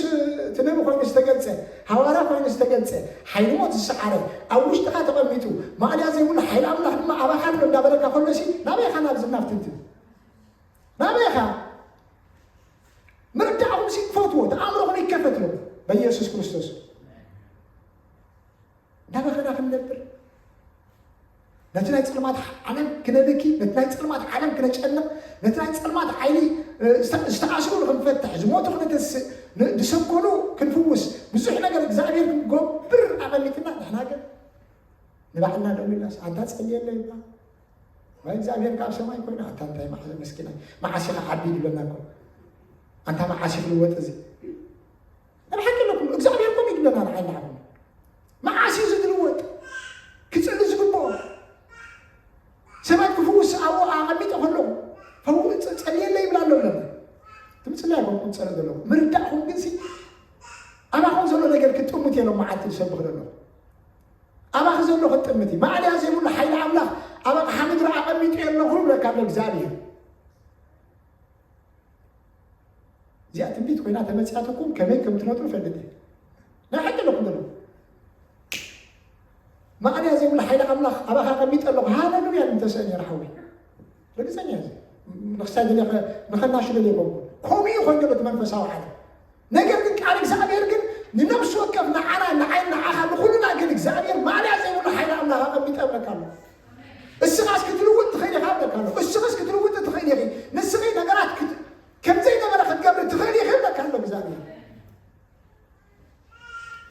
እቲ ነቢ ኮይኑ ዝተገልጸ፣ ሃዋርያ ኮይኑ ዝተገልጸ፣ ሓይሊ ሞት ዝሰዓረ፣ ኣብ ውሽጥኻ ተቐሚጡ፣ ማእለያ ዘይብሉ ሓይሊ ኣምላኽ ድማ ኣባኻ ኣሎ እንዳበለካ ከሎ ሲ ናበይ ኢኻ ናብ ዝናፍ ትንትን? ናበይ ኢኻ? ምርዳእኹም ሲ ክፈትዎ፣ እቲ ኣእምሮኹም ይከፈት ኣሎ በኢየሱስ ክርስቶስ። እንዳበኸና ክንነብር ነቲ ናይ ጸልማት ዓለም ክነብኪ ነቲ ናይ ጸልማት ዓለም ክነጨንቕ ነቲ ናይ ጸልማት ዓይኒ ዝተኣስሩ ንክንፈትሕ ዝሞቱ ክነተስእ ዝሰኮኑ ክንፍውስ ብዙሕ ነገር እግዚኣብሔር ክንገብር ኣቐሚጥና ንሕና ግን ንባዕልና ደው ኢልናስ ኣንታ ጸልየለይ እባ ወይ እግዚኣብሔር ካብ ሰማይ ኮይና ኣታ እንታይ መዓስ መስኪና መዓስ ኢኻ ዓቢ ይብለና እኮ ኣንታ መዓስ ይኽልወጥ እዚ ኣብ ሓቂ ኣለኩም እግዚኣብሔር ኮም ይግበና ንዓይ ንዓኹም መዓስ እዩ ዝግልወጥ ክፅሊ ዝግብኦ ሰባት ክፍውስ ኣብኡ ኣቐሚጠ ከለኹ ፈውስ ፀልየለ ይብላ ኣሎ ኣለና ትምፅላ ይኮንኩም ፀለ ዘለኹ ምርዳእኹም ግን ሲ ኣባኹም ዘሎ ነገር ክትጥምት የሎም መዓልቲ ዝሰብኽ ዘለኹ ኣባኺ ዘሎ ክትጥምት እዩ ማዕለያ ዘይብሉ ሓይሊ ኣምላኽ ኣብ ኣቕሓ ምድሪ ኣቐሚጡ የለኹ ይብለካ ኣሎ እግዚኣብሔር እዚኣ ትንቢት ኮይና ተመፅያትኩም ከመይ ከም ትነጥሩ ፈልጥ እየ ናይ ሓቂ ኣለኩም ዘሎ ማዕልያ ዘይብሉ ሓይሊ ኣምላኽ ኣባኻ ቀሚጠ ኣለኹ ሃለሉያ እንተስአ ነይረ ሓወይ ርግፀኛ እዚ ንክሳይ ደለ ንኸናሹ ደለ ይኮንኩ ከምኡ ይኮን ዘሎ እቲ መንፈሳዊ ዓለም ነገር ግን ቃል እግዚኣብሔር ግን ንነብሲ ወከፍ ንዓና ንዓይ ንዓኻ ንኩልና ግን እግዚኣብሔር ማዕልያ ዘይብሉ ሓይሊ ኣምላኽ ኣቀሚጠ እብለካ ኣሎ እስኻስ ክትልውጥ ትኽእል ኢኻ እብለካ ኣሎ እስኽስ ክትልውጥ ትኽእል ኢኺ ንስኺ ነገራት ከምዘይነበረ ክትገብሪ ትኽእል ኢኺ ይብለካ ኣሎ እግዚኣብሔር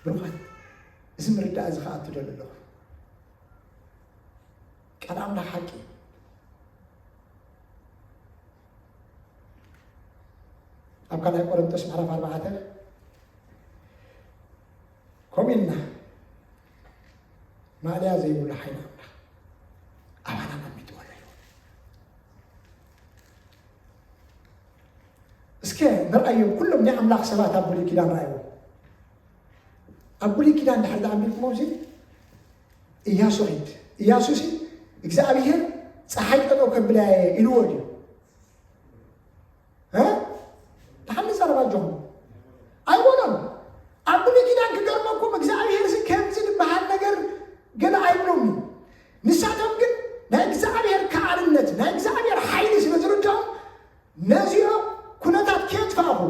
ብሩኻት እዚ ምርዳእ እዚ ከዓ ትደል ኣለኹ ቃል ኣምላኽ ሓቂ ኣብ ካልኣይ ቆሮንቶስ ምዕራፍ ኣርባዕተ ከምኡ ኢልና ማእለያ ዘይብሉ ሓይሊ ኣምላኽ ኣባና ቀሚጥዎ ኣሎ እስከ ንርኣዮም ኩሎም ናይ ኣምላኽ ሰባት ኣብ ብሉይ ኪዳን ረኣይዎ ኣብ ብሉይ ኪዳን ድሕር ዝኣንቢብኩሞ ሲ እያሱ ኺድ እያሱ ሲ እግዚኣብሔር ፀሓይ ጠጠው ከብላ ኢልዎ ድዩ ተሓሚ ዛረባ ጆኹም ኣይበሎን ኣብ ብሉይ ኪዳን ክገርመኩም እግዚኣብሔር ሲ ከምዚ ዝበሃል ነገር ገለ ኣይብሎም ንሳቶም ግን ናይ እግዚኣብሔር ከኣልነት ናይ እግዚኣብሔር ሓይሊ ስለ ዝርዳኦም ነዚኦም ኩነታት ከየጥፋእኹ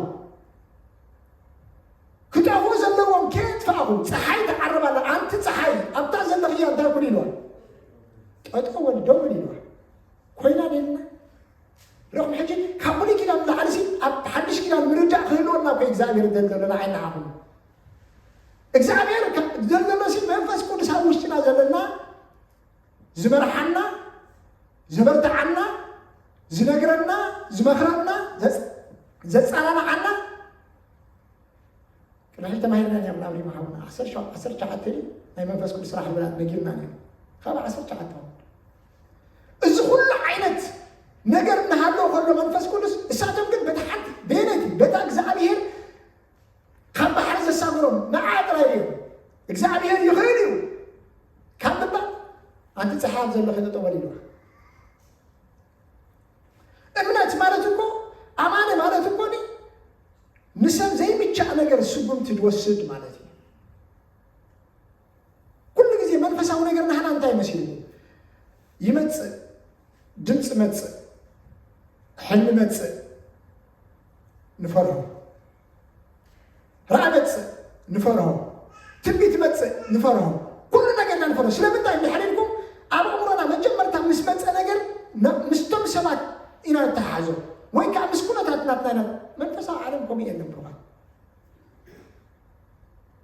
ክጠፍኡ ዘለዎም ከየጥፋእኹ ፀሓይ ትዓርብ ኣላ ኣንቲ ፀሓይ ኣብታ ዘለኽያ እንታይ ኩን ኢልዋ ጠጠው በል ደው በል ኢልዋ ኮይና ደልና ረኹም ሕጂ ካብ ብሉይ ኪዳን ንላዕሊ ሲ ኣብ ሓድሽ ኪዳን ምርዳእ ክህልወና እኮ እግዚኣብሔር ደል ዘለና ዓይናዓኹም እግዚኣብሔር ደል ዘሎ ሲ መንፈስ ቅዱስ ኣብ ውሽጥና ዘለና ዝመርሓና ዘበርትዓና ዝነግረና ዝመኽረና ዘፃናንዓና ቅድሚ ሕጂ ተማሂርና ኢና ናብ ሪማ ሓውና ዓሰርተ ሸውዓተ ዓሰርተ ትሽዓተ ናይ መንፈስ ቅዱስ ስራሕ ብላ ነጊርና ነይሩ ካብ ዓሰርተ ትሽዓተ እዚ ኩሉ ዓይነት ነገር እናሃለዎ ከሎ መንፈስ ቅዱስ እሳቶም ግን በቲ ሓንቲ ቤነቲ በታ እግዚኣብሔር ካብ ባሕሪ ዘሳግሮም ንዓ ጥራይ እዮም እግዚኣብሔር ይኽእል እዩ ካብ ምባል ኣንቲ ፀሓይ ኣብ ዘለኺ ጠጠው በል ኢልዋ እምነት ማለት እኮ ኣማነ ማለት እኮ ንሰብ ዘይምቻእ ነገር ስጉምቲ ዝወስድ ማለት እዩ ኩሉ ግዜ መንፈሳዊ ነገር ናህና እንታይ መሲሉ ይመፅእ ድምፂ መፅእ ሕልሚ መፅእ ንፈርሆ ራእይ መፅእ ንፈርሆ ትንቢት መፅእ ንፈርሆ ኩሉ ነገርና ንፈርሆ ስለምንታይ እንድሕር ኢልኩም ኣብ ኣእምሮና መጀመርታ ምስ መፀ ነገር ምስቶም ሰባት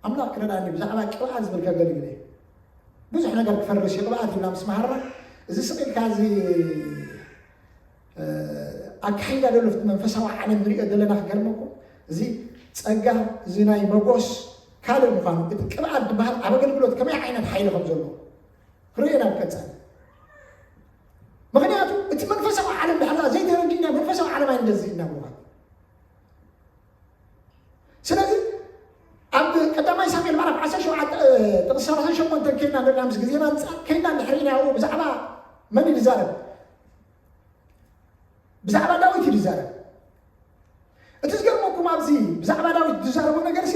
ኣምላኽ ክረዳኒ ብዛዕባ ቅብኣት ዝብል ከገልግል እየ። ብዙሕ ነገር ክፈርስ እዩ ቅብኣት ኢልና ምስ መሃርና፣ እዚ ስቕ ኢልካ እዚ፣ እ፣ ኣካይዳ ዘሎ መንፈሳዊ ዓለም ንሪኦ ዘለና ክገርመኩም፣ እዚ ጸጋ፣ እዚ ናይ መጎስ ካልእ ምዃኑ፣ እቲ ቅብኣት ዝበሃል ኣብ ኣገልግሎት ከመይ ዓይነት ሓይሊ ከም ዘለዎ ክርእየና ኣብ ቀጻሊ። ምኽንያቱ እቲ መንፈሳዊ ዓለም ድሕር ዘይተረዲእና መንፈሳዊ ዓለም ኣይንገዝእና ምዃኑ። ስለዚ ኣብ ቀዳማይ ሳሙኤል ምዕራፍ ዓሰርተ ሸውዓተ፣ እ፣ ጥቕሲ ሰላሳ ሸሞንተ ከይድና ንርኣ፣ ምስ ግዜና ኣንጻር ከይድና እንድሕር ኢልና ብዛዕባ መን እዩ ዝዛረብ? ብዛዕባ ዳዊት እዩ ዝዛረብ። እቲ ዝገርመኩም ኣብዚ ብዛዕባ ዳዊት ዝዛረቦ ነገር ሲ፣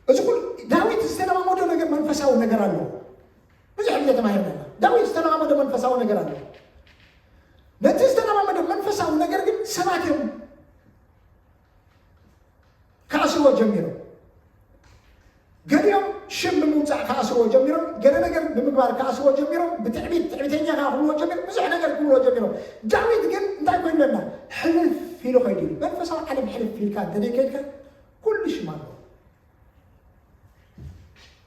እዚ ኩሉ ዳዊት ዝተለማመዶ ነገር መንፈሳዊ ነገር ኣለዎ። ብዙሕ ግዜ ተማሂርና ኢና። ዳዊት ዝተለማመዶ መንፈሳዊ ነገር ኣለዎ። ነቲ ዝተለማመዶ መንፈሳዊ ነገር ግን ሰባት እዮም ክኣስርዎ ጀሚሮም። ገሊኦም ሽም ብምውፃእ ክኣስርዎ ጀሚሮም፣ ገለ ነገር ብምግባር ክኣስርዎ ጀሚሮም፣ ብትዕቢት፣ ትዕቢተኛ ከዓ ክብልዎ ጀሚሮም፣ ብዙሕ ነገር ክብልዎ ጀሚሮም። ዳዊት ግን እንታይ ኮይኑና? ሕልፍ ኢሉ ከይዱ እዩ። መንፈሳዊ ዓለም ሕልፍ ኢልካ እንተዘይከይድካ ኩሉ ሽም ኣለዎ።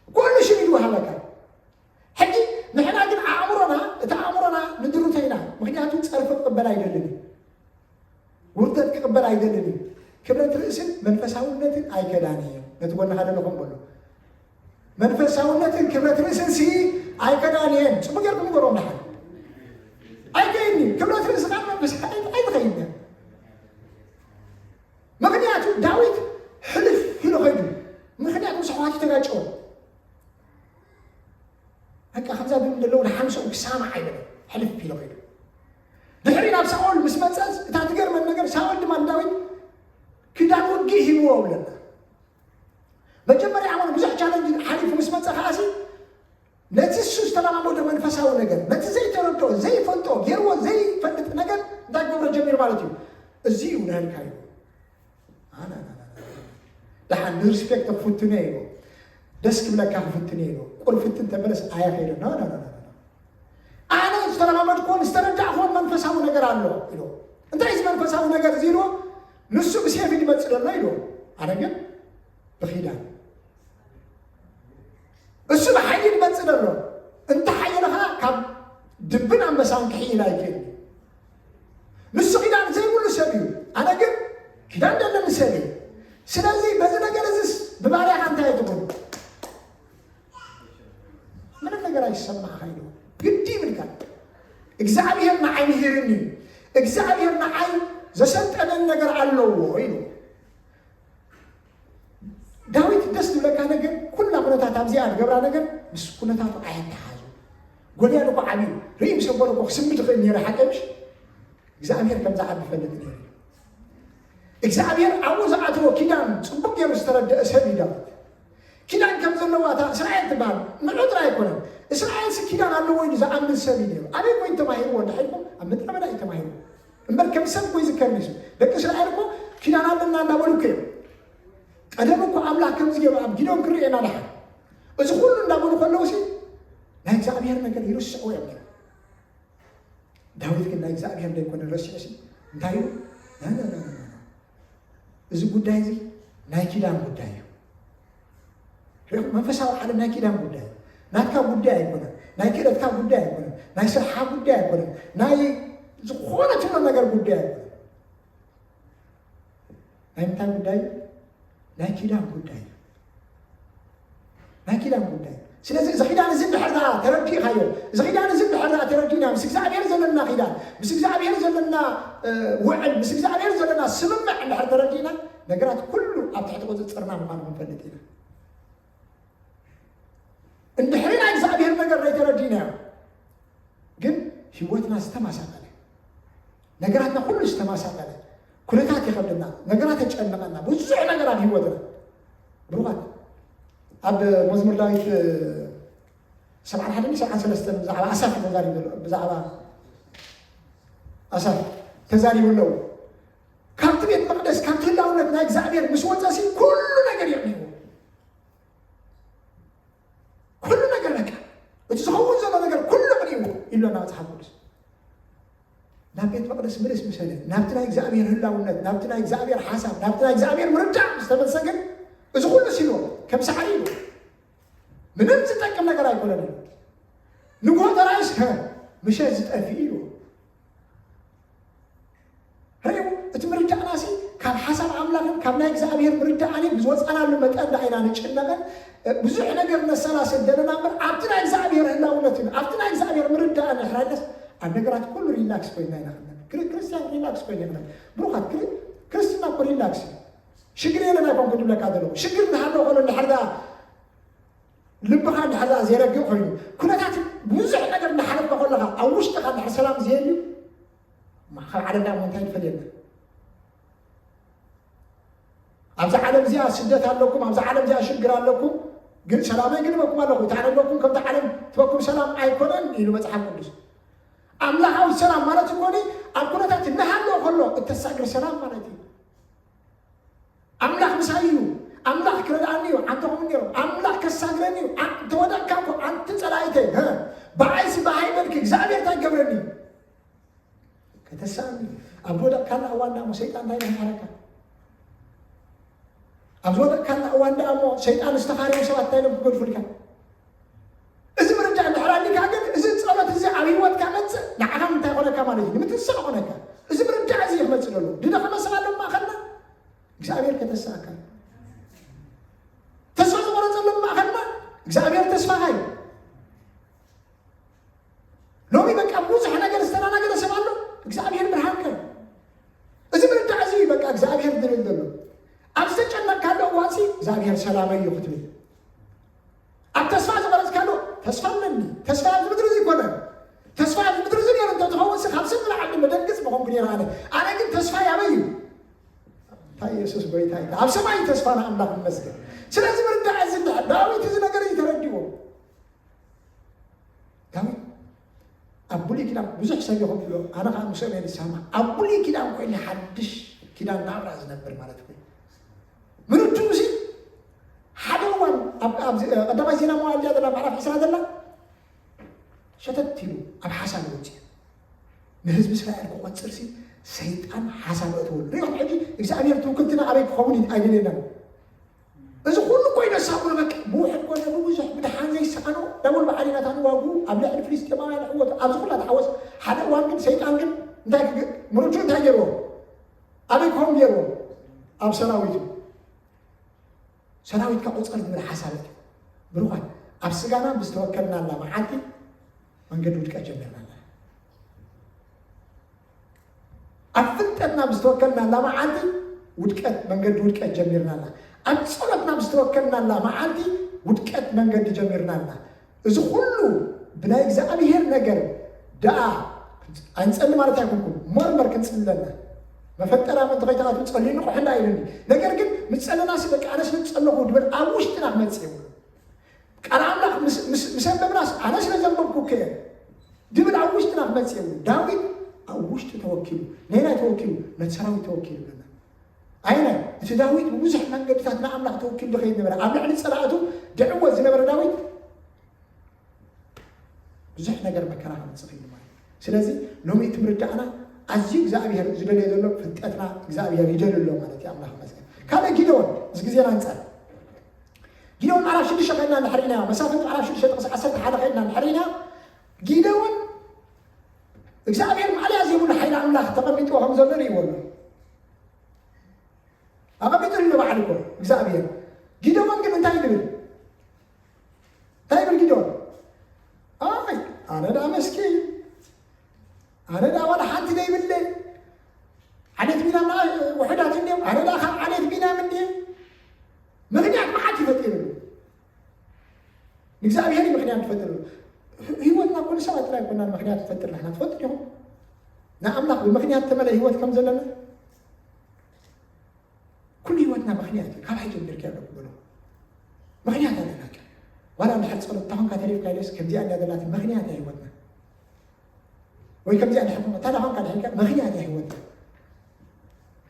ኩሉ ሽም እዩ ዝወሃበካ። ሕጂ ንሕና ግን ኣእምሮና፣ እቲ ኣእምሮና ንድሩተ ኢና። ምኽንያቱ ጸርፊ ክቕበል ኣይደልን እዩ። ውርደት ክቕበል ኣይደልን እዩ። ክብረት ርእስን መንፈሳውነትን ኣይከዳን እዩ። ነቲ ጎንኻ ዘሎ ከም በሎ። መንፈሳውነትን ክብረት ርእስን ሲ ኣይከዳን እየን። ጽቡቅ ጌርኩም ንገሮም ደሓን። ኣይከይድን እዩ። ክብረት ርእሲ ኻን መንፈስ ኣይ-፣ ኣይትኸይድን እያ። ምኽንያቱ ዳዊት ሕልፍ ኢሉ ኸይዱ። ምኽንያቱ ምስ ኣሕዋቱ ተጋጨወ። በቃ ከምዛ ድም ዘለዉ ንሓምሶም ክሳማዕ ኣይበለ። ሕልፍ ኢሉ ኸይዱ። ድሕሪ ናብ ሳኦል ምስ መጸ እታ ትገርመን ነገር ሳኦል ድማ ንዳዊት ክዳን ውግእ ሂብዎ ብለና። መጀመርያ ዓመት ብዙሕ ቻለንጅ ሓሊፉ ምስ መጸ ከኣሲ ነቲ እሱ ዝተለማመዶ መንፈሳዊ ነገር፣ ነቲ ዘይተረድኦ፣ ዘይፈልጦ፣ ገይርዎ ዘይፈልጥ ነገር እንታይ ክገብሮ ጀሚሩ ማለት እዩ? እዚ እዩ ንህልካ እዩ። ኣና፣ ኣና፣ ኣና፣ ኣና። ደሓን ንሪስፔክት ክፍትኖ እዩ። ደስ ክብለካ ክፍትኖ እዩ። ቁርፍት እንተበለስ ኣያ ከይዶ። ኖ፣ ኖ፣ ኖ፣ ኖ፣ ኖ። ኣነ ዝተለማመድኩዎን ዝተረዳእኩዎን መንፈሳዊ ነገር ኣሎ ኢሉ። እንታይ እዚ መንፈሳዊ ነገር እዚ ኢልዎ? ንሱ ብሴፍ እዩ ዝመጽእ ዘሎ ኢልዎ። ኣነ ግን ብኺዳን። እሱ ብሓይሊ ዝመጽእ ዘሎ። እንተ ሓየለ ኸዓ ካብ ድብን ኣንበሳን ክሕይል ኣይክእል። ንሱ ኪዳን ዘይብሉ ሰብ እዩ። ኣነ ግን ኪዳን ዘለኒ ሰብ እየ። ስለዚ በዚ ነገር እዚስ ብባርያኻ እንታይ ትኹን? ምንም ነገር ኣይሰማዕኻ ኢሉ ግዲ ይብልካ። እግዚኣብሔር ንዓይ ምሂርኒ እዩ። እግዚኣብሔር ንዓይ ዘሰልጠነኒ ነገር ኣለዎ ኢሉ። ዳዊት ደስ ዝብለካ ነገር ኩላ ኩነታት ኣብዚኣ ዝገብራ ነገር ምስ ኩነታቱ ኣየተሓዙ። ጎልያድ እኮ ዓብዩ ርኢ ምስ ኣበለ እኮ ክስምድ ይኽእል ነይረ፣ ሓቂ ምሽ? እግዚኣብሔር ከም ዝዓቢ ይፈልጥ ነይሩ። እግዚኣብሔር ኣብኡ ዝኣተዎ ኪዳን ጽቡቅ ገይሩ ዝተረደአ ሰብ እዩ ዳዊት። ኪዳን ከም ዘለዋ እታ እስራኤል ትበሃል ንዑ ጥራይ ኣይኮነን። እስራኤልሲ ኪዳን ኣለዎ ኢሉ ዝኣምን ሰብ እዩ ነይሩ። ኣበይ ኮይኑ ተማሂርዎ እንድሕር ኢልኩም ኣብ ምድረ በዳ እዩ ተማሂርዎ። እምበር ከም ሰብ እኮ ይዝከር ነሱ። ደቂ እስራኤል እኮ ኪዳን ኣለና እንዳበሉ እኮ እዮም። ቀደም እኮ ኣምላኽ ከምዚ ገይሩ ኣብ ጊዶን ክርእየና ደሓን። እዚ ኩሉ እንዳበሉ ከለዉ ሲ ናይ እግዚኣብሔር ነገር ይርስዕዎ እዮም ነይሮም። ዳዊት ግን ናይ እግዚኣብሔር ዘይኮነ ረሲዑ ሲ እንታይ ኢሉ? ና፣ ና፣ ና፣ ና፣ ና። እዚ ጉዳይ እዚ ናይ ኪዳን ጉዳይ እዩ። ርኢኹም? መንፈሳዊ ዓለም ናይ ኪዳን ጉዳይ እዩ። ናትካ ጉዳይ ኣይኮነን። ናይ ክእለትካ ጉዳይ ኣይኮነን። ናይ ስርሓ ጉዳይ ኣይኮነን። ናይ ዝኾነ ትብሎ ነገር ጉዳይ ኣይኮነን። ናይ ምንታይ ጉዳይ እዩ? ናይ ኪዳን ጉዳይ እዩ። ናይ ኪዳን ጉዳይ። ስለዚ እዚ ኪዳን እዚ እንድሕር ደኣ ተረዲእካዮ፣ እዚ ኪዳን እዚ እንድሕር ደኣ ተረዲእና፣ ምስ እግዚኣብሔር ዘለና ኪዳን፣ ምስ እግዚኣብሔር ዘለና፣ እ፣ ውዕል፣ ምስ እግዚኣብሔር ዘለና ስምምዕ እንድሕር ተረዲእና፣ ነገራት ኩሉ ኣብ ትሕቲ ቁጽጽርና ምዃኑ ክንፈልጥ ኢና። እንድሕሪ ናይ እግዚኣብሔር ነገር ዘይተረዲእናዮ ግን ህይወትና ዝተመሳቀለ፣ ነገራትና ኩሉ ዝተመሳቀለ፣ ኩነታት ይኸብደና፣ ነገራት የጨንቐና፣ ብዙሕ ነገር ኣብ ህይወትና። ብሩኻት፣ ኣብ መዝሙር ዳዊት ሰብዓን ሓደን ሰብዓን ሰለስተን ብዛዕባ ኣሳፍ ተዛሪቡ ኣሎ። ብዛዕባ ኣሳፍ ተዛሪቡ ኣለዉ። ካብቲ ቤት መቕደስ፣ ካብቲ ህላውነት ናይ እግዚኣብሔር ምስ ወጸ ሲ ኩሉ ነገር የቕኒዎ። ኩሉ ነገር በቃ፣ እቲ ዝኸውን ዘሎ ነገር ኩሉ ኣቕኒዎ ኢሎና መጽሓፍ ቅዱስ። ናብ ቤት መቕደስ ምልስ ምስ በለ፣ ናብቲ ናይ እግዚኣብሔር ህላውነት፣ ናብቲ ናይ እግዚኣብሔር ሓሳብ፣ ናብቲ ናይ እግዚኣብሔር ምርዳእ ምስ ተመልሰ ግን፣ እዚ ኩሉ ሲልዎ። ከም ሳዕሪ እዩ። ምንም ዝጠቅም ነገር ኣይኮነን። ንጎተራይስ ምሸት ዝጠፊ እዩ። ርእዩ እቲ ምርዳእና ሲ ካብ ሓሳብ ኣምላኽን ካብ ናይ እግዚኣብሔር ምርዳእን ብዝወፃናሉ መጠን ዳ ኢና ንጭነቐን ብዙሕ ነገር ነሰላስል ዘለና እምበር ኣብቲ ናይ እግዚኣብሔር ህላውነት እዩ ኣብቲ ናይ እግዚኣብሔር ምርዳእን ይሕራለስ ኣብ ነገራት ኩሉ ሪላክስ ኮይና ኢና ክንነብር። ክርስቲያን ሪላክስ ኮይና ኢና ብሩኻት። ክርስትና እኮ ሪላክስ እዩ። ሽግር የለን ኣይኮንኩ ድብለካ ዘለኹ። ሽግር እናሃለወ ከሎ እንድሕር ዳ ልብኻ እንድሕር ዳ ዘይረግእ ኮይኑ ኩነታት ብዙሕ ነገር እናሓለፍካ ከለኻ ኣብ ውሽጥኻ እንድሕር ሰላም ዘየልዩ ካብ ዓለም ዳ እንታይ ትፈልየና? ኣብዛ ዓለም እዚኣ ስደት ኣለኩም፣ ኣብዛ ዓለም እዚኣ ሽግር ኣለኩም፣ ግን ሰላመይ ግን እበኩም ኣለኹ። እቲ ኣነ እበኩም ከምቲ ዓለም ትበኩም ሰላም ኣይኮነን ኢሉ መጽሓፍ ቅዱስ። ኣምላኻዊ ሰላም ማለት እኮ ኣብ ኩነታት እናሃለወ ከሎ እተሳግር ሰላም ማለት እዩ። ኣምላኽ ምሳይ እዩ፣ ኣምላኽ ክረድኣኒ እዩ፣ ኣንተ ኹም ነይሩ ኣምላኽ ከሳግረኒ እዩ። ተወደቅካ እኮ ኣንቲ ጸላኢተይ ብዓይሲ ብሃይመልክ እግዚኣብሔር እንታይ ገብረኒ እዩ? ከተሳእኒ ኣብ ዝወደቕካላ እዋን ደኣ እሞ ሰይጣን እንታይ ይመሃረካ? ኣብ ዝወደቕካላ እዋን ደኣ እሞ ሰይጣን ዝተኻረዩ ሰባት እንታይ ኢሎም ክገድፉልካ? እዚ ምርዳእ እንድሕር ኣሊካ ግን እዚ ጸሎት እዚ ኣብ ህይወትካ መጽእ ንዓኻ እንታይ ይኾነካ ማለት እዩ? ንምትንሳእ ይኾነካ። እዚ ምርዳእ እዚ እዩ ክመጽእ ዘሎ። ድደኸመ ሰብ ኣሎ ማእኸልና እግዚኣብሔር ከተሳእካ። ተስፋ ዝቆረጸሎም ማእኸልና እግዚኣብሔር ተስፋኻ እዩ። ሎሚ በቃ ብዙሕ ነገር ዝተናናገረ ሰብ ኣሎ። እግዚኣብሔር ብርሃንከ እዚ ምርዳእ እዚ በቃ እግዚኣብሔር ዝብል ዘሎ ኣብ ዝተጨነቅካሉ እዋንሲ እግዚኣብሔር ሰላመይ እዩ ክትብል ኣብ ተስፋ ዝቆረፅካሉ ተስፋ ኣለኒ። ተስፋ ኣብዚ ምድሪ እዚ ይኮነ ተስፋ ኣብዚ ምድሪ እዚ ነይሩ እንተዝኸውን ካብ ሰብ ንላዕሊ መደንግፅ መኾንኩ ነይረ ኣነ። ኣነ ግን ተስፋ ያበይ እዩ እንታይ ኢየሱስ ጎይታ እዩ። ኣብ ሰማይ ተስፋ ንኣምላኽ ይመስገን። ስለዚ ምርዳእ እዚ ዳዊት እዚ ነገር እዩ ተረዲዎ። ዳዊት ኣብ ብሉይ ኪዳን ብዙሕ ሰብ ይኹም ብሎ ኣነ ከዓ ምስኦም እየ ዝሰማማዕ። ኣብ ብሉይ ኪዳን ኮይነ ሓድሽ ኪዳን ናብራ ዝነብር ማለት ኮይኑ ምርድኡ እዚ ሓደ እዋን ኣብ ኣብዚ ቀዳማይ ዜና መዋዕል ድያ ዘላ ምዕራፍ ዒስራ ዘላ ሸተት ኢሉ ኣብ ሓሳብ ወፅኡ ንህዝቢ እስራኤል ክቆፅር ሲ ሰይጣን ሓሳብ እትወሉ ሪኦም ሕጂ እግዚኣብሔር ትውክልትና ኣበይ ክኸውን ኣይደልየናን እዚ ኩሉ ኮይነ ሳኦል በቃ ብውሕድ ኮነ ብብዙሕ ብድሓን ዘይሰኣኖ ደውል ባዕሊናታ ንዋጉ ኣብ ልዕሊ ፍልስጤማውያን ዕወት ኣብዚ ኩላ ተሓወስ ሓደ እዋን ግን ሰይጣን ግን እንታይ ምርቱ እንታይ ገይርዎ ኣበይ ክኸውን ገይርዎ ኣብ ሰራዊቱ ሰራዊትካ ቁፀር ዝብል ሓሳብ እዩ ብሩኻት ኣብ ስጋና ብዝተወከልናላ መዓልቲ መንገዲ ውድቀት ጀሚርና ኣለና ኣብ ፍልጠትና ብዝተወከልናላ መዓልቲ ውድቀት መንገዲ ውድቀት ጀሚርናና ኣብ ፀሎትና ብዝተወከልናላ መዓልቲ ውድቀት መንገዲ ጀሚርናና እዚ ኩሉ ብናይ እግዚኣብሔር ነገር ደኣ ኣይንፀሊ ማለት ኣይኮንኩም መርመር ክንፅሊ ኣለና መፈጠራ ምእንቲ ከይተኣቱ ፀልዩ ንቑሕ እንዳ ኢሉኒ ነገር ግን ምፀለናሲ በቃ ኣነስ ምፀለኹ ድብል ኣብ ውሽጥና ክመፅእ የብሉ ቃል ኣምላኽ ምስ ኣንበብናስ ኣነ ስለ ዘንበብኩ ከየ ድብል ኣብ ውሽጥና ክመፅእ የብሉ ዳዊት ኣብ ውሽጡ ተወኪሉ ነይናይ ተወኪሉ ነቲ ሰራዊት ተወኪሉ ብለና ኣይነ እቲ ዳዊት ብብዙሕ መንገድታት ንኣምላኽ ተወኪሉ ዝኸይድ ነበረ ኣብ ልዕሊ ፀላእቱ ድዕወት ዝነበረ ዳዊት ብዙሕ ነገር መከራ ክመፅእ ክኢሉ ማለት እዩ ስለዚ ሎሚ እቲ ምርዳእና ኣዝዩ እግዚኣብሔር ዝደልዮ ዘሎ ፍልጠትና እግዚኣብሔር ይደልሎ ማለት እዩ ኣምላኽ መስገን ካልእ ጊደዎን እዚ ግዜና ኣንፃር ጊደዎን ምዕራፍ ሽዱሽተ ከድና እንድሕር ኢና መሳፍንቲ ምዕራፍ ሽዱሽተ ጥቕሲ ዓሰርተ ሓደ ከድና እንድሕር ኢና ጊደዎን እግዚኣብሔር ማዕለያ ዘይብሉ ሓይሊ ኣምላኽ ተቐሚጥዎ ከም ዘሎ ርእይዎ ኣሎ ኣቐሚጥሉ ንባዕሉ እኮ እግዚኣብሔር ጊደዎን ግን እንታይ ይብል እንታይ ይብል ጊደዎን ኣይ ኣነ ዳ መስኪን ኣነ ዳ ዋላ ሓንቲ ዘይብለ ዓሌት ቢና ውሕዳት እንዲዮም ኣነ ዳ ካብ ዓሌት ቢና ምንዲ ምክንያት መዓት ይፈጥ ይብል ንእግዚኣብሔር ምክንያት ትፈጥር ህይወትና ኩሉ ሰባት ጥራይ ኮና ምክንያት ትፈጥር ንሕና ትፈጥር ኢኹም ንኣምላኽ ብምክንያት ተመለ ህይወት ከም ዘለና ኩሉ ህይወትና ምክንያት እዩ ካብ ሕጂ ጀሚርካ ኣለኩ በሎ ምክንያት ኣለና ዋላ እንድሕር ፀሎት እታ ኮንካ ተሪፍካ ኢለስ ከምዚኣ እንዳ ዘላት ምክንያት እያ ህይወትና ወይ ከምዚኣ እንድሕር ኮንካ እታ ዳ ኮንካ ድሕርካ ምክንያት እያ ህይወትና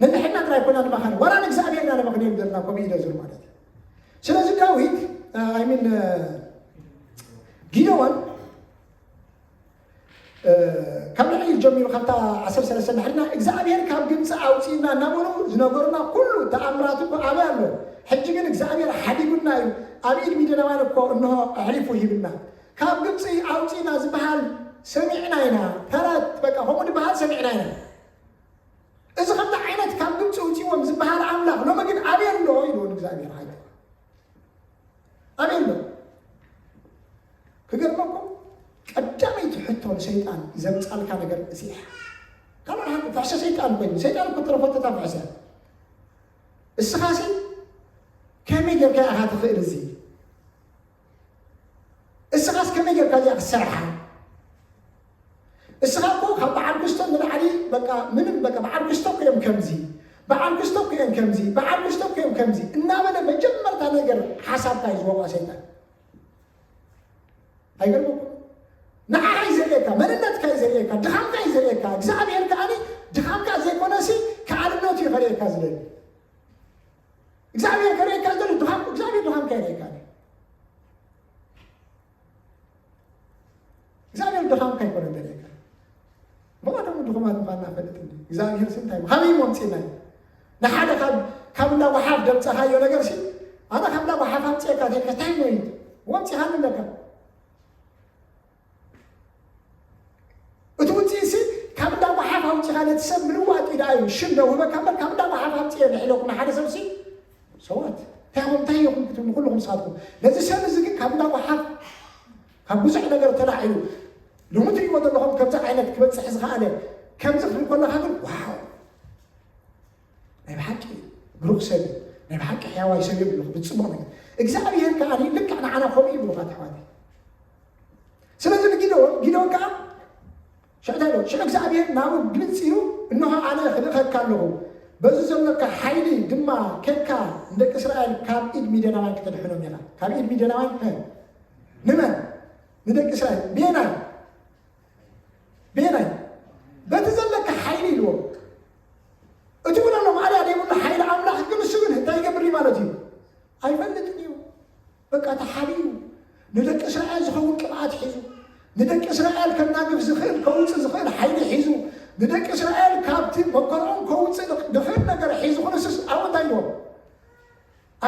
ነንሕድና ጥራይ ኮና ንባኻን ዋላ ንእግዚኣብሔር ኢና ነመክንየሉ ዘለና ከምኡ ኢለ ዝብል ማለት እዩ ስለዚ ዳዊት ኣይሚን ጊደዎን ካብ ልዕሊ ጀሚሩ ካብታ ዓሰርተ ሰለስተ ድሕርና እግዚኣብሔር ካብ ግብፂ ኣውፅእና እናበሉ ዝነገሩና ኩሉ ተኣምራት እኮ ኣበይ ኣሎ? ሕጂ ግን እግዚኣብሔር ሓዲጉና እዩ፣ ኣብ ኢድ ሚድያማውያን እኮ እንሆ ኣሕሊፉ ሂብና። ካብ ግብፂ ኣውፅእና ዝበሃል ሰሚዕና ኢና። ተረት በቃ ከምኡ ዝበሃል ሰሚዕና ኢና። እዚ ከምዚ ዓይነት ካብ ግብፂ ውፅዎም ዝበሃል ኣምላኽ ሎሚ ግን ኣበይ ኣሎ ኢሉ ንእግዚኣብሔር ሓይታ ኣበይ ኣሎ? ክገርመኩም ቀዳመይቲ ሕቶ ንሰይጣን ዘምፃልካ ነገር እዚ እያ። ካልእ ሓንቲ ፍሕሰ ሰይጣን ኮይኑ ሰይጣን እኮ ተረፈተታ ፍሕሰ እስኻሲ ከመይ ጌርካ ኢኻ ትኽእል እዚ እስኻስ ከመይ ጌርካ እዚኣ ክትሰርሓ? እስኻ እኮ ካብ በዓል ክስቶ ንላዕሊ በቃ ምንም በቃ በዓል ክስቶ እኮ እዮም ከምዚ በዓል ክስቶ እኮ እዮም ከምዚ በዓል ክስቶ እኮ እዮም ከምዚ እናበለ መጀመርታ ነገር ሓሳብካ እዩ ዝወቕዖ ሰይጣን። ኣይገርመኩም? ንዓኻ እዩ ዘርእየካ፣ መንነትካ እዩ ዘርእየካ፣ ድኻምካ እዩ ዘርእየካ። እግዚኣብሔር ከዓኒ ድኻምካ ዘይኮነሲ ከኣልነቱ እዩ ከርእየካ ዝደሊ። እግዚኣብሔር ከርእየካ ዝደሊ ድኻም እግዚኣብሔር ድኻምካ የርእየካ። እግዚኣብሔር ድኻምካ ኣይኮነን ዘርእየካ። ብቐደሙ ድኹማት ምዃንና ፈልጥ እንዲ እግዚኣብሔር ስንታይ ካበይ መምፂና እዩ? ንሓደ ካብ ካብ እንዳ ጓሓፍ ደምፀኻዮ ነገር ሲ ኣነ ካብ እንዳ ጓሓፍ ኣምፅኤካ ተልካ እንታይ ሞ ወምፂኻኒ ኣለካ። እቲ ውፅኢት ሲ ካብ እንዳ ጓሓፍ ኣውፂኻ ነቲ ሰብ ምልዋጥ እዩ ደኣ እዩ ሽም ደውህበካ እምበር ካብ እንዳ ጓሓፍ ኣምፅኤ ንሒለኩም ንሓደ ሰብ ሲ ሰዋት እንታይ ኹም እንታይ ኢኹም ክትብሉ ኩልኹም ንስኻትኩም ነዚ ሰብ እዚ ግን ካብ እንዳ ጓሓፍ ካብ ብዙሕ ነገር ተላዒሉ ሎሚ ትሪእዎ ዘለኹም ከምዚ ዓይነት ክበፅሕ ዝኸኣለ ከምዚ ክብል ከለኻ ግን ዋው ናይ ብሓቂ ብሩኽ ሰብ እዩ ናይ ብሓቂ ሕያዋይ ሰብ እዩ ብሉኹ ብፅቡቕ ነገር እግዚኣብሔር ከዓ ልክዕ ንዓና ከምኡ ይብሉኻ ኣሕዋተይ ስለዚ ንጊደዎን ጊደዎን ከዓ ሽዕታ ኢሎ ሽዑ እግዚኣብሔር ናብኡ ግልፂ ኢሉ እንሆ ኣነ ክልእኸካ ኣለኹ በዚ ዘለካ ሓይሊ ድማ ከካ ንደቂ እስራኤል ካብ ኢድ ሚድያናውያን ክተድሕኖም ኢኻ ካብ ኢድ ሚድያናውያን ንመን ንደቂ እስራኤል ቤናይ ቤናይ በቲ ዘለካ ሓይሊ ኢልዎ እቲ እውን ኣሎ ማዕዳ ዘይብሉ ሓይሊ ኣምላኽ ግን እሱ ግን እንታይ ይገብር ማለት እዩ ኣይፈልጥን እዩ በቃ ተሓቢኡ ንደቂ እስራኤል ዝኸውን ቅብኣት ሒዙ ንደቂ እስራኤል ከናግፍ ዝኽእል ከውፅእ ዝኽእል ሓይሊ ሒዙ ንደቂ እስራኤል ካብቲ መከርኦም ከውፅእ ዝኽእል ነገር ሒዙ ክንስስ ኣብ እንታይ ኢልዎም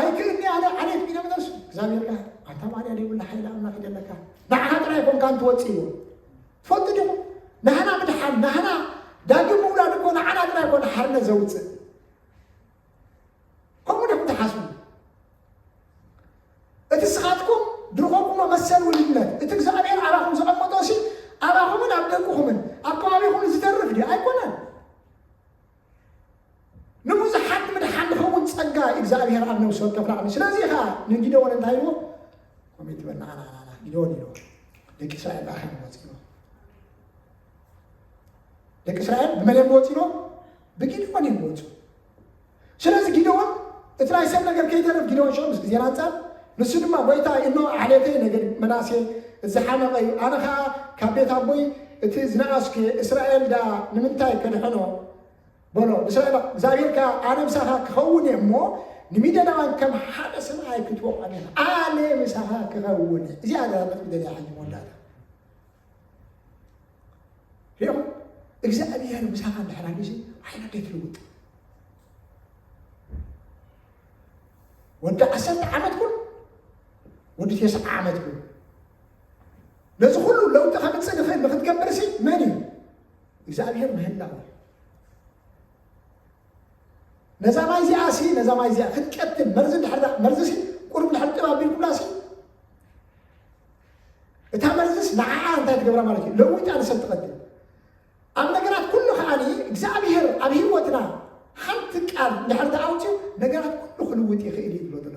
ኣይክእልኒ ኣነ ዓሌት ሚነ ምነሱ እግዚኣብሔር ከዓ ኣንታ ማርያ ዘይብሉ ሓይሊ ኣምላኽ ይደለካ ንዓኻ ጥራይ ኮንካ እንትወፅእ ኢልዎ ትፈልጡ ዲኹም ናህና ምድሓን ናህና ዳግም ምውላድ እኮ ንዓና ጥራይ ኮነ ሓርነት ዘውፅእ ከምኡ ዲኹም ትሓስቡ እቲ ስኻትኩም ድርኾኩሞ መሰል ውልድነት እቲ እግዚኣብሔር ኣባኹም ዘቐመጦ ሲ ኣባኹምን ኣብ ደቅኹምን ኣብ ከባቢኹም ዝተርፍ ድዩ ኣይኮነን ንብዙሓት ምድሓን ንኸውን ጸጋ እግዚኣብሔር ኣብ ነብሲ ወከፍና ዓሚ ስለዚ ኸዓ ንጊደዎን እንታይ ኢልዎ ኮሜት በል ንዓና ንዓና ጊደዎን ኢልዎ ደቂ እስራኤል ብኣኻ እዮም ዝወፅእዎ ደቂ እስራኤል ብመን እዮም ዝወፅእዎ ብጊደዎን እዮም ዝወፁ ስለዚ ጊደዎን እቲ ናይ ሰብ ነገር ከይተርፍ ጊደዎን ሸው ምስ ግዜና ኣንጻር ንሱ ድማ ጎይታ እኖ ዓሌተይ ነገድ መናሴ ዝሓመቐ እዩ ኣነ ኸዓ ካብ ቤት ኣቦይ እቲ ዝነኣስኩ እስራኤል ዳ ንምንታይ ከድሕኖ በሎ ንስራኤል እግዚኣብሔር ከኣ ኣነ ምሳኻ ክኸውን እየ እሞ ንሚድያናውያን ከም ሓደ ሰብኣይ ክትወቕዖም ኢኻ ኣነ ምሳኻ ክኸውን እየ እዚኣ ገዛ መጥቢ ደልያ ሓጂ መወዳእታ ሪኹም እግዚኣብሔር ምሳኻ እንድሕር ኣሉሲ ዓይነ ደይትልውጥ ወዲ ዓሰርተ ዓመት ኩን ወዲ ተስዓ ዓመት ኩን ነዚ ኩሉ ለውጢ ከምፅእ ንኽእል ንክትገብር ሲ መን እዩ እግዚኣብሔር ምህላው ነዛ ማይ እዚኣ ሲ ነዛ ማይ እዚኣ ክትቀትል መርዚ ድሕር መርዚ ሲ ቁሩብ ድሕር ጥብ ኣቢልኩላ ሲ እታ መርዝስ ንዓኣ እንታይ ትገብራ ማለት እዩ ለዊጣ ንሰብ ትቐትል ኣብ ነገራት ኩሉ ከዓኒ እግዚኣብሔር ኣብ ህይወትና ሓንቲ ቃል እንድሕር ተኣውፅዩ ነገራት ኩሉ ክልውጥ ይኽእል እዩ ዝብሎ ዘሎ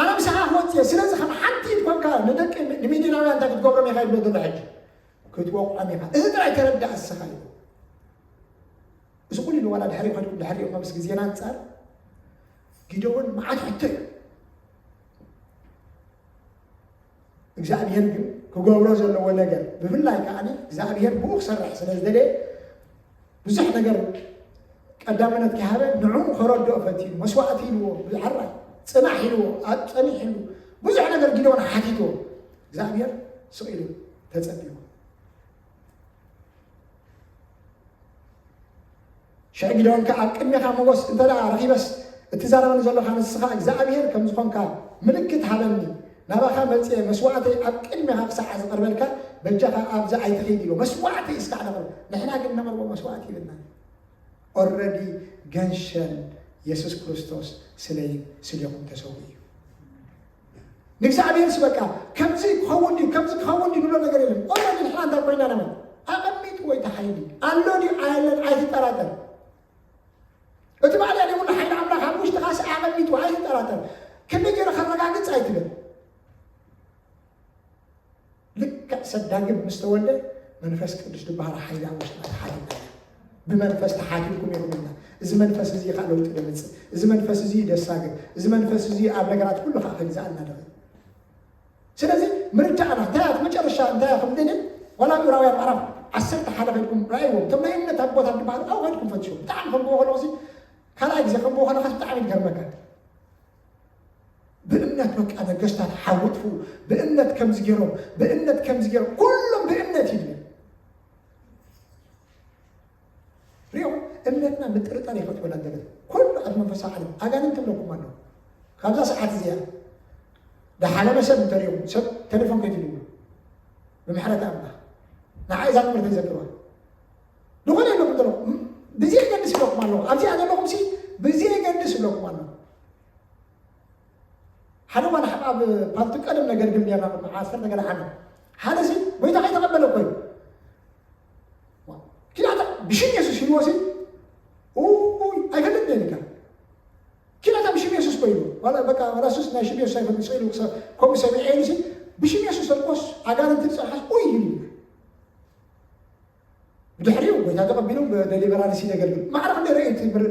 ኣነ ምሳኻ ክወፅእ እየ ስለዚ ከም ሓንቲ ኢድ ኮንካ ንደቂ ንሚድናውያን እንታይ ክትገብሮም ኢኻ ይብሎ ዘሎ ሕጂ ክትወቕዖም ኢኻ እዚ ጥራይ ተረዳእ እስኻ እዩ እዚ ኩሉ ኢሉ ዋላ ድሕሪ ከድኩም ድሕሪ ኢኹም ምስ ግዜና ኣንፃር ጊደዎን መዓት ሕቶ እዩ እግዚኣብሔር ግን ክገብሮ ዘለዎ ነገር ብፍላይ ከዓ እግዚኣብሔር ብኡ ክሰርሕ ስለ ዝደለየ ብዙሕ ነገር ቀዳምነት ክሃበ ንዕኡ ከረድኦ ፈቲኑ መስዋእቲ ኢልዎ ብዝሓራይ ፅናሕ ኢልዎ ኣብ ፀኒሕ ኢሉ ብዙሕ ነገር ጊደዎን ሓቲትዎ እግዚኣብሔር ስቕ ኢሉ ተጸቢቡ። ሽዕ ጊደዎን ከኣ ኣብ ቅድሜኻ ሞገስ እንተ ደኣ ረኺበስ፣ እትዛረበኒ ዘለኻ ንስኻ እግዚኣብሄር ከም ዝኾንካ ምልክት ሃበኒ። ናባኻ መጽየ መስዋዕተይ ኣብ ቅድሜኻ ክሳዕ ዝቐርበልካ በጃኻ ኣብዚ ኣይትኺድ ኢሉ። መስዋዕተይ እስካዕ ነቕርብ። ንሕና ግን ነቕርቦ መስዋዕት ይብልና። ኦረዲ ገንሸል የሱስ ክርስቶስ ስለይን ስሌኹም ተሰውኡ እዩ። ንእግዚኣብሔርስ በቃ ከምዚ ክኸውን ድዩ ከምዚ ክኸውን ድዩ ንብሎ ነገር የለን። ኦረዲ ንሕና እንታይ ኮይና ነመን ኣቐሚጥዎ እቲ ሓይሊ ኣሎ ድዩ ኣየለን ኣይትጠራጠር። እቲ ባዕልያ ዘይብሉ ሓይሊ ኣምላኽ ኣብ ውሽጥኻስ ኣቐሚጥዎ ኣይትጠራጠር። ክንዲ ገይረ ከረጋግጽ ኣይትብል። ልክዕ ሰብ ዳግም ምስ ተወልደ መንፈስ ቅዱስ ዝበሃል ሓይሊ ኣብ ውሽጥና ተሓዲምና ኢና። ብመንፈስ ተሓዲምኩም ኢኹም ኢልና። እዚ መንፈስ እዚ ከዓ ለውጢ ደምፅእ። እዚ መንፈስ እዚ ደሳግር። እዚ መንፈስ እዚ ኣብ ነገራት ኩሉ ከዓ ከግዛኣልና ደኽእል። ስለዚ ምርዳእና እንታይ እያ መጨረሻ እንታይ እያ ከም ደልን ዋላ ዕብራውያን ምዕራፍ ዓሰርተ ሓደ ከድኩም ራእይዎም እቶም ናይ እምነት ኣቦታት ዝበሃሉ ኣብ ከድኩም ፈትሽዎም ብጣዕሚ ከምብዎ ከለኹ ካልኣይ ግዜ ከምብዎ ከለካ ብጣዕሚ ይገርመካ። ብእምነት በቃ ነገስታት ሓወጥፉ ብእምነት ከምዚ ገይሮም ብእምነት ከምዚ ገይሮም ኩሎም ብእምነት ይድለ ሪኦም እምነትና ምጥርጣር ይፈጥበላ ገለ ኩሉ ኣብ መንፈሳዊ ዓለም ኣጋንንት እብለኩም ኣለዉ። ካብዛ ሰዓት እዚኣ ደሓለመ ሰብ እንተሪኦም ሰብ ቴሌፎን ከይትልዎ ብምሕረት ኣምላኽ ንዓይ እዛ ትምህርቲ ዘቅርባ ዝኾነ የለኩም ዘለኹም ብዘየገድስ ይብለኩም ኣለኹ ኣብዚኣ ዘለኹም ሲ ብዘየገድስ ይብለኩም ኣለኹ። ሓደ ጓል ሓብኣብ ፓርቲ ቀደም ነገር ግን ኔርና ቅድሚ ዓሰርተ ገለ ዓመት ሓደ ሲ ጎይታ ከይተቐበለ እኮ እዩ። ኪናታ ብሽም የሱስ ሂልዎ ሲ ኣይፈልጥ ነይርካ ኪናታ ብሽም የሱስ እኮ ኢሉ በቃ ሱስ ናይ ሽም የሱስ ኣይፈልጥ ሰኢሉ ከምኡ ሰሚዐ ኢሉ ሲ ብሽም የሱስ ተልኮስ ኣጋንንቲ ዝፀንሓስ ኡይ ኢሉ ብድሕሪኡ ጎይታ ተቐቢሉ ብደሊቨራንስ የገልግል። ማዕረ ክንደይ ርእዩ ትምህር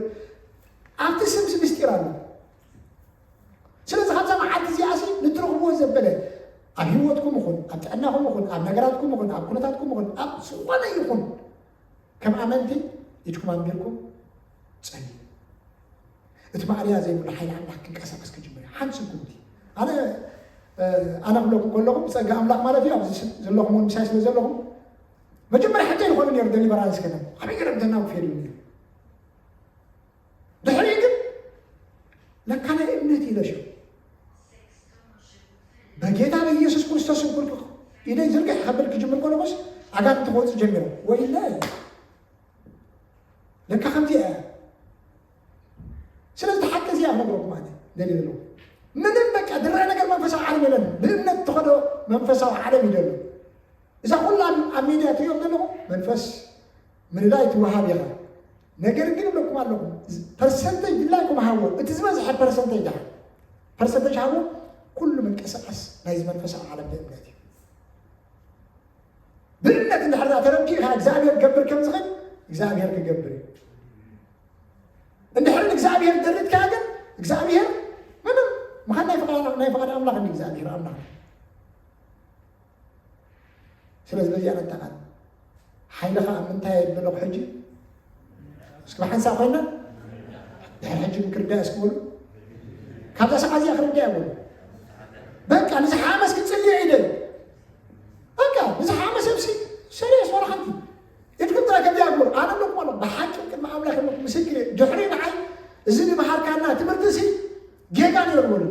ኣብቲ ስምሲ ምስጢር ኣሎ። ስለዚ ካብዛ መዓልቲ እዚኣ ሲ ንትረኽብዎ ዘበለ ኣብ ህይወትኩም ይኹን ኣብ ጥዕናኹም ይኹን ኣብ ነገራትኩም ይኹን ኣብ ኩነታትኩም ይኹን ኣብ ዝኾነ ይኹን ከም ኣመንቲ ኢድኩም ኣንቢርኩም ጸልዩ። እቲ ማዕርያ ዘይብሉ ሓይሊ ኣምላኽ ክንቀሳቀስ ክጅምር እዩ። ሓንቲ ስጉምቲ ኣነ ኣነ ክብለኩም ከለኹም ብጸጋ ኣምላኽ ማለት እዩ ኣብዚ ዘለኹም እውን ምሳይ ስለ ዘለኹም መጀመርያ ሕቶ ይኾኑ ነይሩ ደሊቨራንስ ከነ ከመይ ገይሮም ተናውፍ የድሉ ነይሩ ድሕሪ ግን ለካ ናይ እምነት ኢለሽ በጌታ በኢየሱስ ክርስቶስ እንኩልኩ ኢደይ ዝርግሕ ከብል ክጅምር ከለኹስ ኣጋንንቲ ክወፁ ጀሚሮም ወይለ ለካ ከምዚ እያ ስለዚ ሓቂ እዚኣ ክነግረኩም ኣነ ደሊ ዘለኹ ምንም በቃ ድረ ነገር መንፈሳዊ ዓለም የለን ብእምነት ተኸዶ መንፈሳዊ ዓለም ይደሉ እዛ ኩላ ኣብ ሚድያ ትሪኦም ዘለኹ መንፈስ ምልላይ ትወሃብ ኢኻ ነገር ግን እብለኩም ኣለኹ ፐርሰንተጅ ድላይኩም ሃቦ እቲ ዝበዝሐ ፐርሰንተጅ ድሓ ፐርሰንተጅ ሃቦ ኩሉ ምንቅስቃስ ናይዚ መንፈሳዊ ዓለም ብእምነት እዩ ብእምነት እንድሕር ተረዲእካ እግዚኣብሔር ክገብር ከም ዝኽእል እግዚኣብሔር ክገብር እዩ እንድሕር እግዚኣብሔር ደሪትካ ግን እግዚኣብሔር ምንም ምኻን ናይ ፍቃድ ናይ ፍቃድ ኣምላኽ እንዲ እግዚኣብሔር ኣምላኽ ስለዚ በዚኣ ነጠቓል ሓይልኻ ኣብ ምንታይ የድለኹ ሕጂ እስኪ ብሓንሳብ ኮይና ድሕር ሕጂ ምክርዳእ እስኪ በሉ ካብዛ ሰዓ እዚኣ ክርዳእ በሉ በቃ ንዝሓመስ ክፅልዮ ኢደ በቃ ንዝሓመ ሰብሲ ሰሪየስ ወላ ሓንቲ ኢድኩም ጥራይ ከምዚ ኣግብሩ ኣነ ኣለኩም ኣሎ ብሓቂ ቅድሚ ኣምላኽ ኣለኩም ምስክር ድሕሪ ንዓይ እዚ ዝመሃርካና ትምህርቲ እዚ ጌጋ ነይሩ በሉ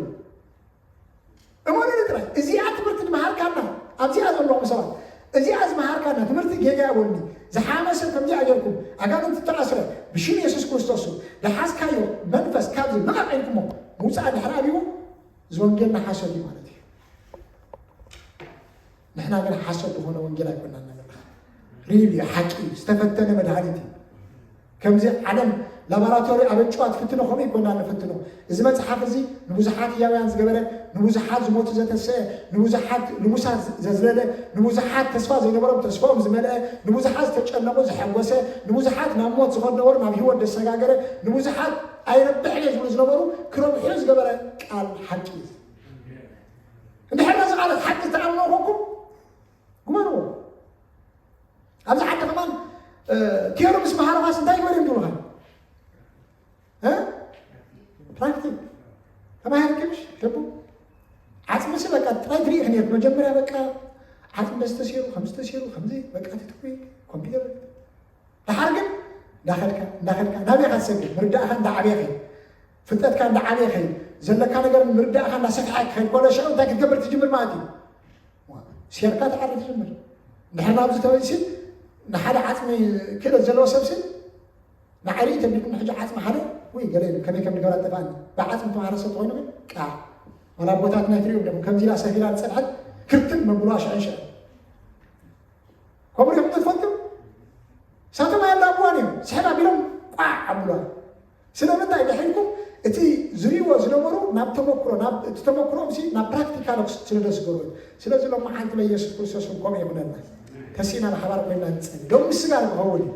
እመኑኒ ጥራይ እዚኣ ትምህርቲ ዝመሃርካና ኣብዚኣ ዘለኹም ሰባት እዚኣ ዝመሃርካና ትምህርቲ ጌጋ ይበሉኒ ዝሓመ ሰብ ከምዚኣ ጌርኩም ኣጋንንቲ ተኣስረ ብሽም የሱስ ክርስቶስ ዝሓዝካዮ መንፈስ ካብዚ ልቐቕ ኢልኩሞ ምውፃእ ድሕሪ ኣብዎ እዚ ወንጌልና ሓሶት እዩ ማለት እዩ ንሕና ግን ሓሶት ዝኾነ ወንጌል ኣይኮና እናገርካ ሪል እዩ ሓቂ እዩ ዝተፈተነ መድሃኒት እዩ ከምዚ ዓለም ላቦራቶሪ ኣብ ዕንጭዋ ትፍትኖ ከምኡ ይኮና ንፍትኖ እዚ መፅሓፍ እዚ ንብዙሓት ህያውያን ዝገበረ ንብዙሓት ዝሞቱ ዘተስአ ንብዙሓት ልሙሳት ዘዝለለ ንብዙሓት ተስፋ ዘይነበሮም ተስፋኦም ዝመልአ ንብዙሓት ዝተጨነቑ ዘሐጎሰ ንብዙሓት ናብ ሞት ዝኸዱ ነበሩ ናብ ህይወት ዘሰጋገረ ንብዙሓት ኣይረብሕን እየ ዝብሉ ዝነበሩ ክረብሑ ዝገበረ ቃል ሓቂ እዩ እንድሕር ነዚ ቃላት ሓቂ ዝተኣምኖ ኮንኩም ግበርዎ ኣብዚ ዓዲ ከማን ቴሩ ምስ መሃረኻስ እንታይ ይበል እንድብልኻ ፕራክቲክ ተማሂርኪ ምሽ ተቡ ዓፅምሲ በቃ ጥራይ ትሪኢኽ ነርክ መጀመርያ በቃ ዓጽሚ በዚ ተሲሩ ከምዚ ተሲሩ ከምዚ በቃ ትትኩ ኮምፒውተር ድሓር ግን እንዳኸድካ እንዳኸድካ ናበይ ኢኻ ትሰግር? ምርዳእኻ እንዳዓበየ ኸይድ፣ ፍልጠትካ እንዳዓበየ ኸይድ፣ ዘለካ ነገር ምርዳእኻ እንዳሰፍሐ ክኸይድ ከሎ ሽዑ እንታይ ክትገብር ትጅምር ማለት እዩ? ዋ፣ ሴርካ ትዓሪ ትጅምር። እንድሕር ናብዚ ተመልሲ ንሓደ ዓጽሚ ክእለት ዘለዎ ሰብሲ ንዓይ ርኢ ተቢልኩም ሕጂ ዓጽሚ ሓደ ወይ ገለ ኢሉ ከመይ ከም ንገብራ ጠፋኒ ብዓጽሚ ተማሃረ ሰብ ተኾይኑ ግን ቃ ዋላ ኣቦታትና ትሪኡ ኣለኹም ከምዚ ኢላ ሰፊራ ዝጸንሐት ክርትም መብሉዋ ሽዕን ሽዕን ከምኡ ሪኹም ትፈልጡ? ሳቶም ኣየላብዋን እዮም ስሕብ ኣቢሎም ቋዕ ኣብሉዋ። ስለምንታይ ድሕሪኩም እቲ ዝርእይዎ ዝነበሩ ናብ ተመክሮ ናብ እቲ ተመክሮም ሲ ናብ ፕራክቲካል ስለ ደስገሩ እዩ። ስለዚ ሎም ሓንቲ በኢየሱስ ክርስቶስ እውን ከምኡ ይኹነልና። ተሲእና ብሓባር ኮይና ንጸሊ ሎም ምስጋር ክኸውን እዩ።